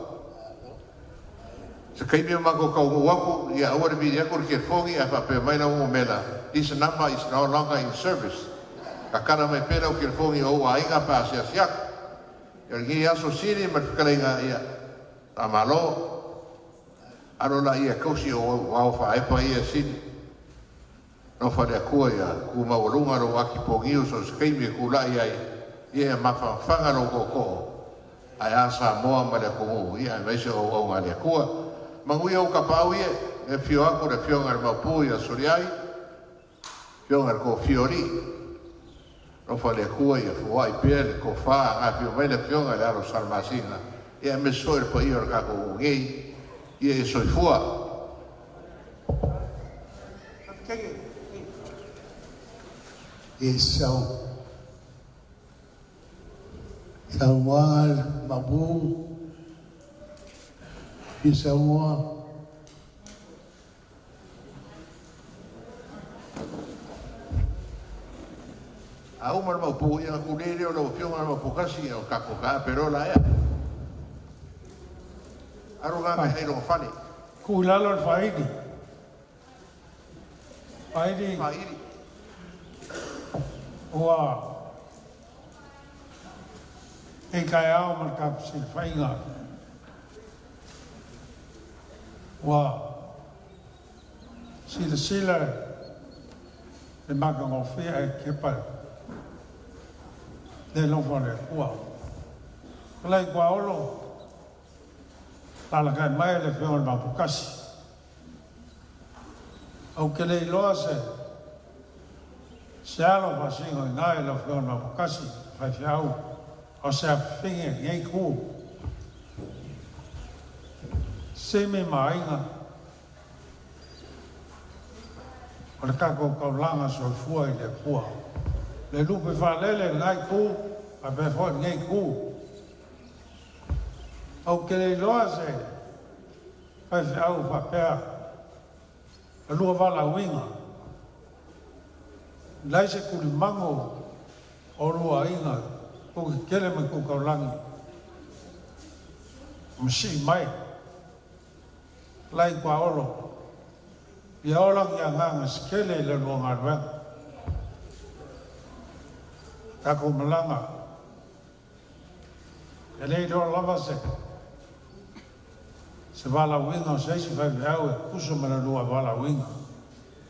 S2: Se kaimi o mako kau waku ia aua le viri aku le kefongi a whape mai la ungo mela. This number is no longer in service. Ka kara mai pera o kefongi o ua inga pa asia siaku. Ia ngi aso siri ma le whakalenga ia ta malo. Aro la ia kausi o wao whaepa ia siri. No whare akua ia ku maualunga ro aki pongio so se kaimi e kula ia ia mawhawhanga ro koko. Ai a sa moa ma le kongu ia meise o au ngā le akua. Manguia o kapau ia e whio aku le whio ngā maupu ia soriai. Whio ngā ko whiori. No whare akua ia fuai pia le ko wha ngā whio mai le whio ngā le aro salmasinga. Ia me soe le pa ia o le kako ngei. Ia e soifua.
S1: Yes, so Samoa Mabu Samoa
S2: A uma le maupu ia ku lele o lau afioga le maupukasi o kako ka pero la ea. Aro ngā mai hai longa fale.
S7: Ku lalo le whaidi. Whaidi.
S2: Whaidi.
S7: Ua e kai ao ma le kapusili whainga. Ua sila sila le makangofea e kepa le lofo le kua. Kalai kua olo, lalakai mai le whio le mapukasi. Au ke le iloa se, se alo whasingo i ngai le whio le mapukasi, whai whiau, o se a whinge ngei ku. Se me mainga, o le kako kaulanga soifua i le kua. Le lupe whalele ngai ku, a pe fo ngei ku. Au ke le iloa se, whai whiau whapea, a lua wala winga. Lai se kuri mango o lua inga, ko ke kele mai ku kaulangi. Masi mai, lai kua olo. Ia ola ki a nganga skele i le lua ngā ruenga. Kako malanga. E lei loa lava se. Se wala winga o se isi whai whiau e kuso ma le lua wala winga.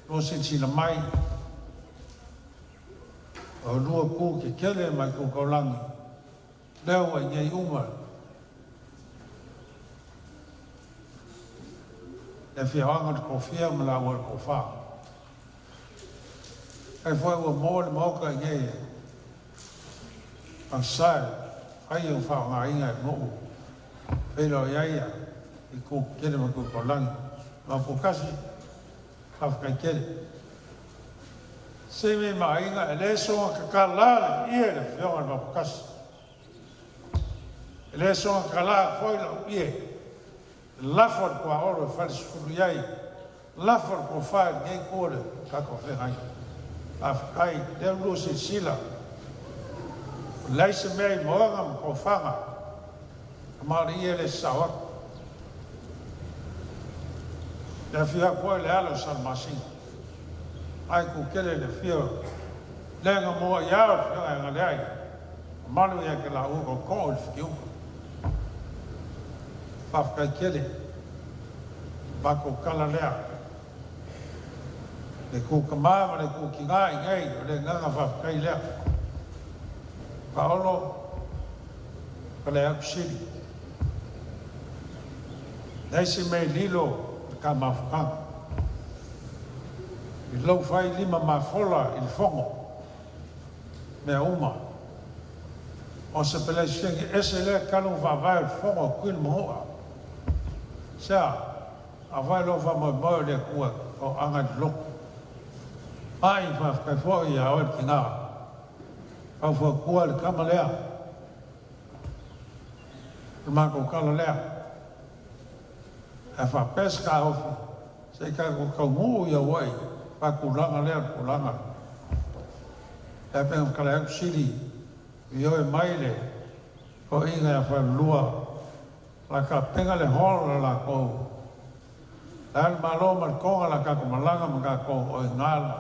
S7: Lua se tila mai. O lua ku ke kele mai ku kaulangi. Leo wa ngei uma. Le whiawanga te kofia ma la ua le kofā. Kai fwai ua mō le maoka i ngei e. Pangsai, whai o whao ngā inga e mōu. Whailo ia ia i ku kele ma ku kaulangi. Ma pukasi, whawhakai kele. Se me mainga e le songa ka kala le ia le whionga le mapukasi. E le songa kala foi lau ia. Lafo le kua olo e whare sufuru iai. Lafo le kua whae ngei kua le kako whengai. A whakai, leo lua se sila. Lai se mea i moanga ma kua whanga. Ka maori ia le sawak. Le whia kua le alo sa masinga. Ai ku kele le whia. Le nga moa iau le whia nga le ai. Malu ia ke la uko ko le whiuka. Whawhakai kele. Mako kala lea. Le ku kamā ma le ku ki ngā i ngei. O le nganga whawhakai lea. Ka olo. Ka le aku siri. Nei se mei lilo le ka mawhakanga. I lau whai lima mafola i le fongo. mea uma. O se Peresetene ese lea talu ona faavae o le Fono a Tui ma Manua. Sea, afai lou faamoemoe o le Atua e toaaga i le lotu. Ai, faafetai foi ia oe le tina, faufautua le tama lea. O le matou tala lea. Ae faapea se taofi, se i tatou taunuu i Hawaii, faatulaga lea o le tulaga. E pei ona talai atu sili, ioe mai le toeaina ia Falelua, o le a tapena le hall a latou. Le a le Malo ma le Toga la tatou malaga ma tatou o i ina la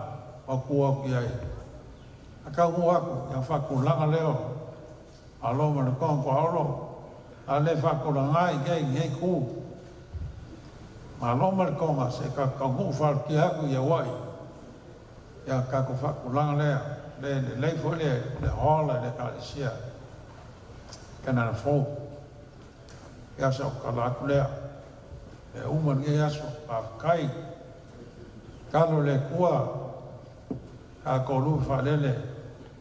S7: maotu atu i ai. A taunuu atu, ia faatulaga lea o Malo ma le Toga Tuaolo, a le faatulaga i nei lenei itu. Malo ma le Toga se i tatou taunuu faalutia atu i Hawaii, ia tatou faatulaga lea, le lelei foi le hall a le Ekalesia Kenana Fou. Ia sa ou tala atu lea. E uma lenei aso, faafetai. Talo le Atua, tatou faalele,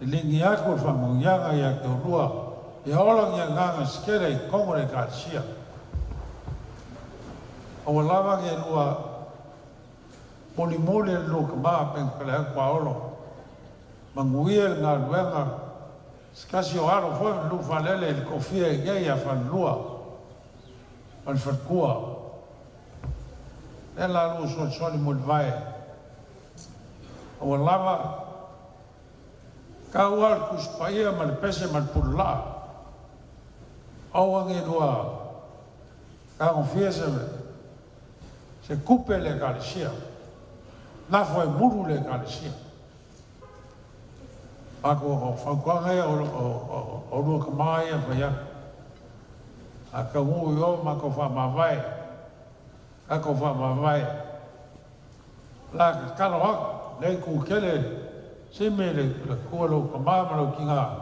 S7: liligi atu le faamanuiaga ia te oulua, ia ola ni agaga se tele i totonu o le Ekalesia. Aua lava ni lua mulimuli le lua tama pe na atu paolo. Manuia le galuega, se tasi o alo foi ma lua faalele i le kofia i nei a falelua ma le faletua. Lea la lua solisoli mo le vae. Aua lava tau a le Tusi Paia ma le pese ma le pululaa. Aua ne i lua tagofia se tupe le Ekalesia. Lafo e mulu le Ekalesia. Matou o fautuaga ia o lua tama ia fai atu. A taunuu i o matou faamavae, tatou faamavae. La tatalo atu, lea itu tele sime le tua lou tama ma lou tina,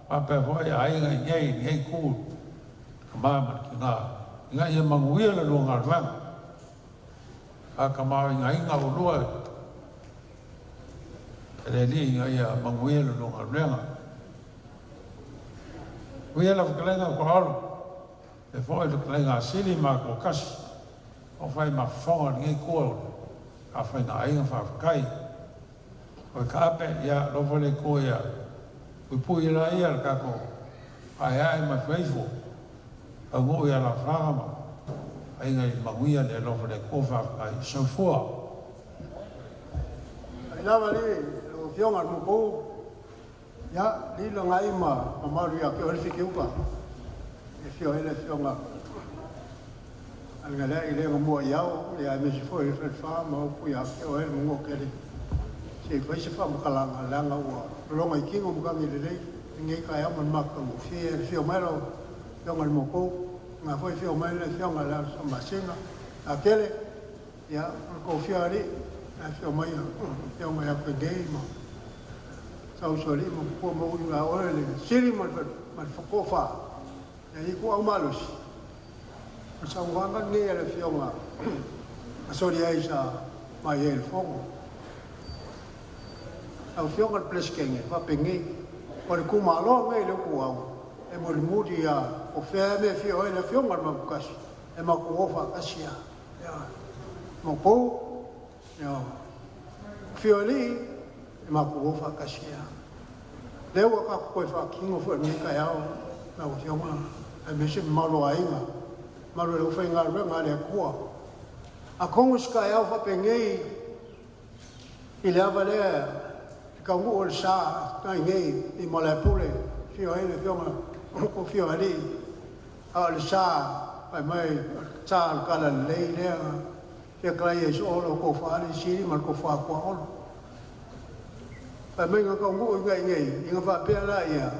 S7: faapea foi aiga i nei, nei itu tama ma le tina. Ina ia manuia le lua galuega. A tamaoaigaina oulua e le Alii ina ia manuia le lua galuega. Uia lau fetalaiga Tuaolo, e foi le fetalaiga a Sili ma Tuakasi, o fai ma fofoga o lenei tua o le afaina aiga faafetai. O le kaape, ia alofa le Atua ia puipui la ia le tatou aeae ma faifo, taunuu ia alaalafaga ma aiga i manuia le alofa le Atua faafetai. Soifua.
S8: Ai lava le lau Afioga i le Maopu, ia li lagai ma mamalu ia te oe le Fitiuta, e afio ai le Afioga a le Galeai le gamua i ao, ia aemaise foi le Falefa ma upu ia te oe le Manuatele. Se i fai se faamatalaga leaga ua lologa i tino matagi lelei lenei taeao ma le matagofie le afio mai lau Afioga i le Maopu, na foi afio mai le Afioga i le Alo Samasina a tele, ia o le toafia alii, afio mai Afioga ia Koinei ma Sausoalii ma Pua ma ui ia oe le Sili ma le Tofa, ia ituau malosi. O le saunoaga lenei a le Afioga na soli ai sa mai ai i le Fono. Lau Afioga i le Peresetene, faapenei, o le itumalo lenei i le Utuau e mulimuli lava, o fea le mea e afio ai le Afioga i le Maoputasi, e matou o faatasi lava. Ioe. Maopu, ioe. Afio alii, e matou o faatasi lava. Lea ua tatou toe faatino foi i lenei taeao lau Afioga aemaise le mamalu o aiga, mamalu o le aufaigaluega a le Atua. Atonu o se taeao faapenei i le ava lea i taunuu o le sa nai nei i Malaepule, afio ai le Afioga o Afio Alii, a o le sa fai mai o le sa o le talalelei lea fia talaia ai soo lau tofa le Sili ma le tofa Tuaolo. Fai mai na taunuu i nei ina faapea laia,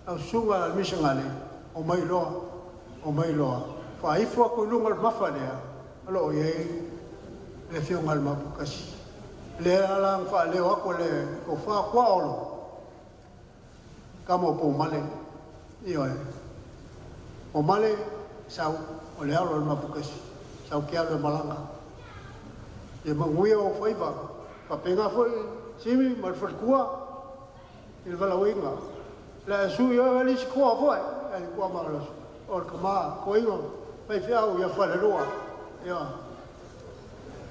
S8: lau susuga i le misionare, omai loa, omai loa, faaifo atu i luga o le mafa lea o lo o i ai le Afioga i le Maoputasi. Lea la na faaleo atu e le tofa Tuaolo, tama o Poumale, ioe, Poumale sau o le alo o le Maoputasi, sau te alu e malaga. Ia manuia ou faiva, faapena foi Simi ma le faletua. I le valaauina. Le a e sui oe le isi toa foi, e le toa malosi, o le tama, toeaina, faifeau ia falelua. Ia,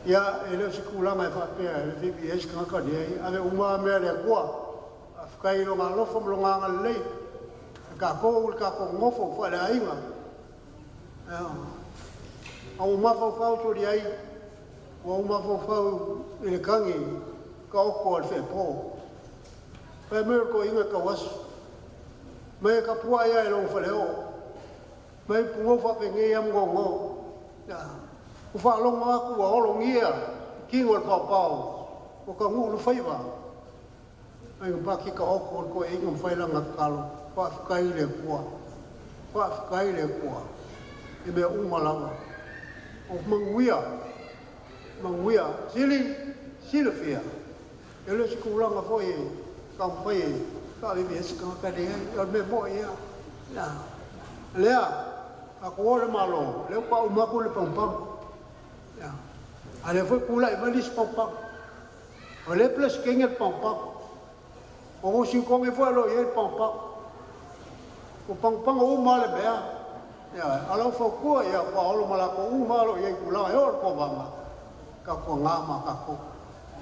S8: ia e le o se tulaga e faapea e vevevei ai se tagata leai, ave uma lava mea i le Atua. Faafetai i Lona alofa ma Lona agalelei i tatou i le tatou nonofo faaleaiga. A ua mafaufau soli ai, ua ou mafaufau i le tagi taoto a le feepo. Fai mai o le toeaina e tauaso, mai e tapuai lava i lona faleoo, mai pugou faapenei lava ma gogo. Ua faalogo atu ua ologia tino o le paopao ua taunuu le faiva. Ai na paki taoto le toeaina ma fai lana tatalo, faafetai i le Atua, faafetai i le Atua i mea uma lava. O manuia, manuia, sili, silafia, e le o se tulaga foi e taumafai e faavivi ai se tagata, leai, o le mea moni lava. Lea, tatou o i le Malo, lea faatoa uma atu le pagupagu. A lea foi tulai mai le isi pagupagu. O lea e Peresetene le pagupagu. O Washington foi o lo o i ai le pagupagu. Ua pagupagu uma lava le mea. Ia, a o lau fautua ia paolo ma latou uma o lo o i ai i tulaga e oo i le tovaga, tautuana ma tatou.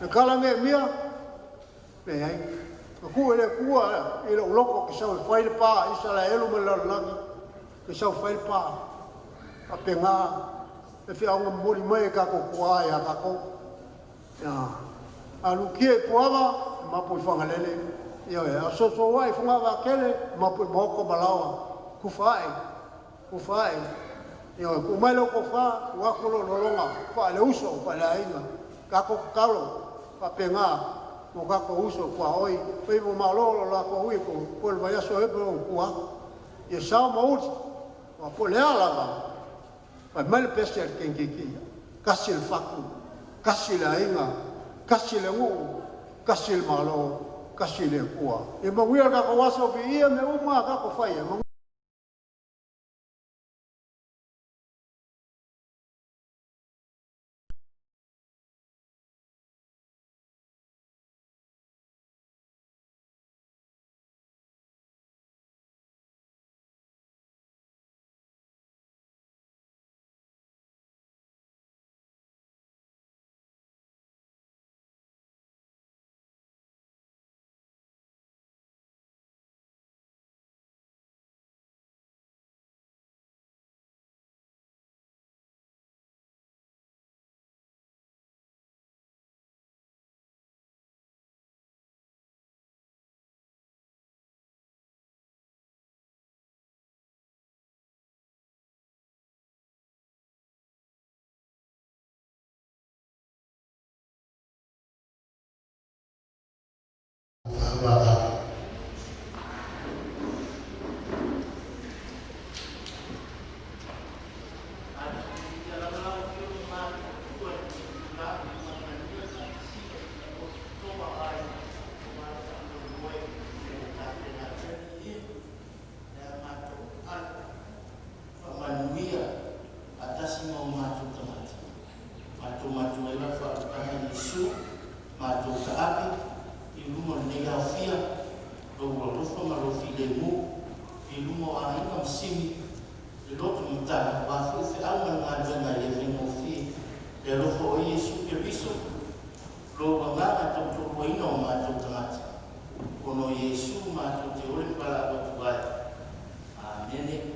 S8: Le tala Neemia, leai. Na tuu e le Atua i lou loto ou te sau e fai le pa a Isaraelu ma le lalolagi, ou te sau e fai le pa. Faapena le feauga momoli mai e tatou tuaa ia tatou. Ia, a lukia i Puava, e mapu i Fagalele. Ioe, a soso ai i Fogavakele, mapu i Maoko ma Laoa. Tufa ae, tufa ae. Ioe, tuu mai lau tofa, tuu atu lou lologa, faale-uso, faale-aiga. Tatou tatalo, faapena mo tatou uso tuaoi, faiva malo lo latou ui po le vaiaso ea po o tua atu. Ia sao ma uli, aua po o le a lava, fai mai le pese a le KKK, tasi le fatu, tasi le aiga, tasi le nuu, tasi le Malo, tasi le Atua. Ia manuia le tatou aso, viia mea uma a tatou faia.
S3: Faamanuia faatasi ma o matou tagata, matou matua ai le faaolataga a Iesu, matou taape i luma o lenei aofia Lou alofa ma Lou filemu i luma o Aiga ma Simi, le lotomatala, aua foi feau ma le galuega e le faigofie. Le alofa o Iesu Keriso, Lou Agaga tautoaluaina o matou tagata, ona o Iesu matou te ola ma valaau atu ai. Amene.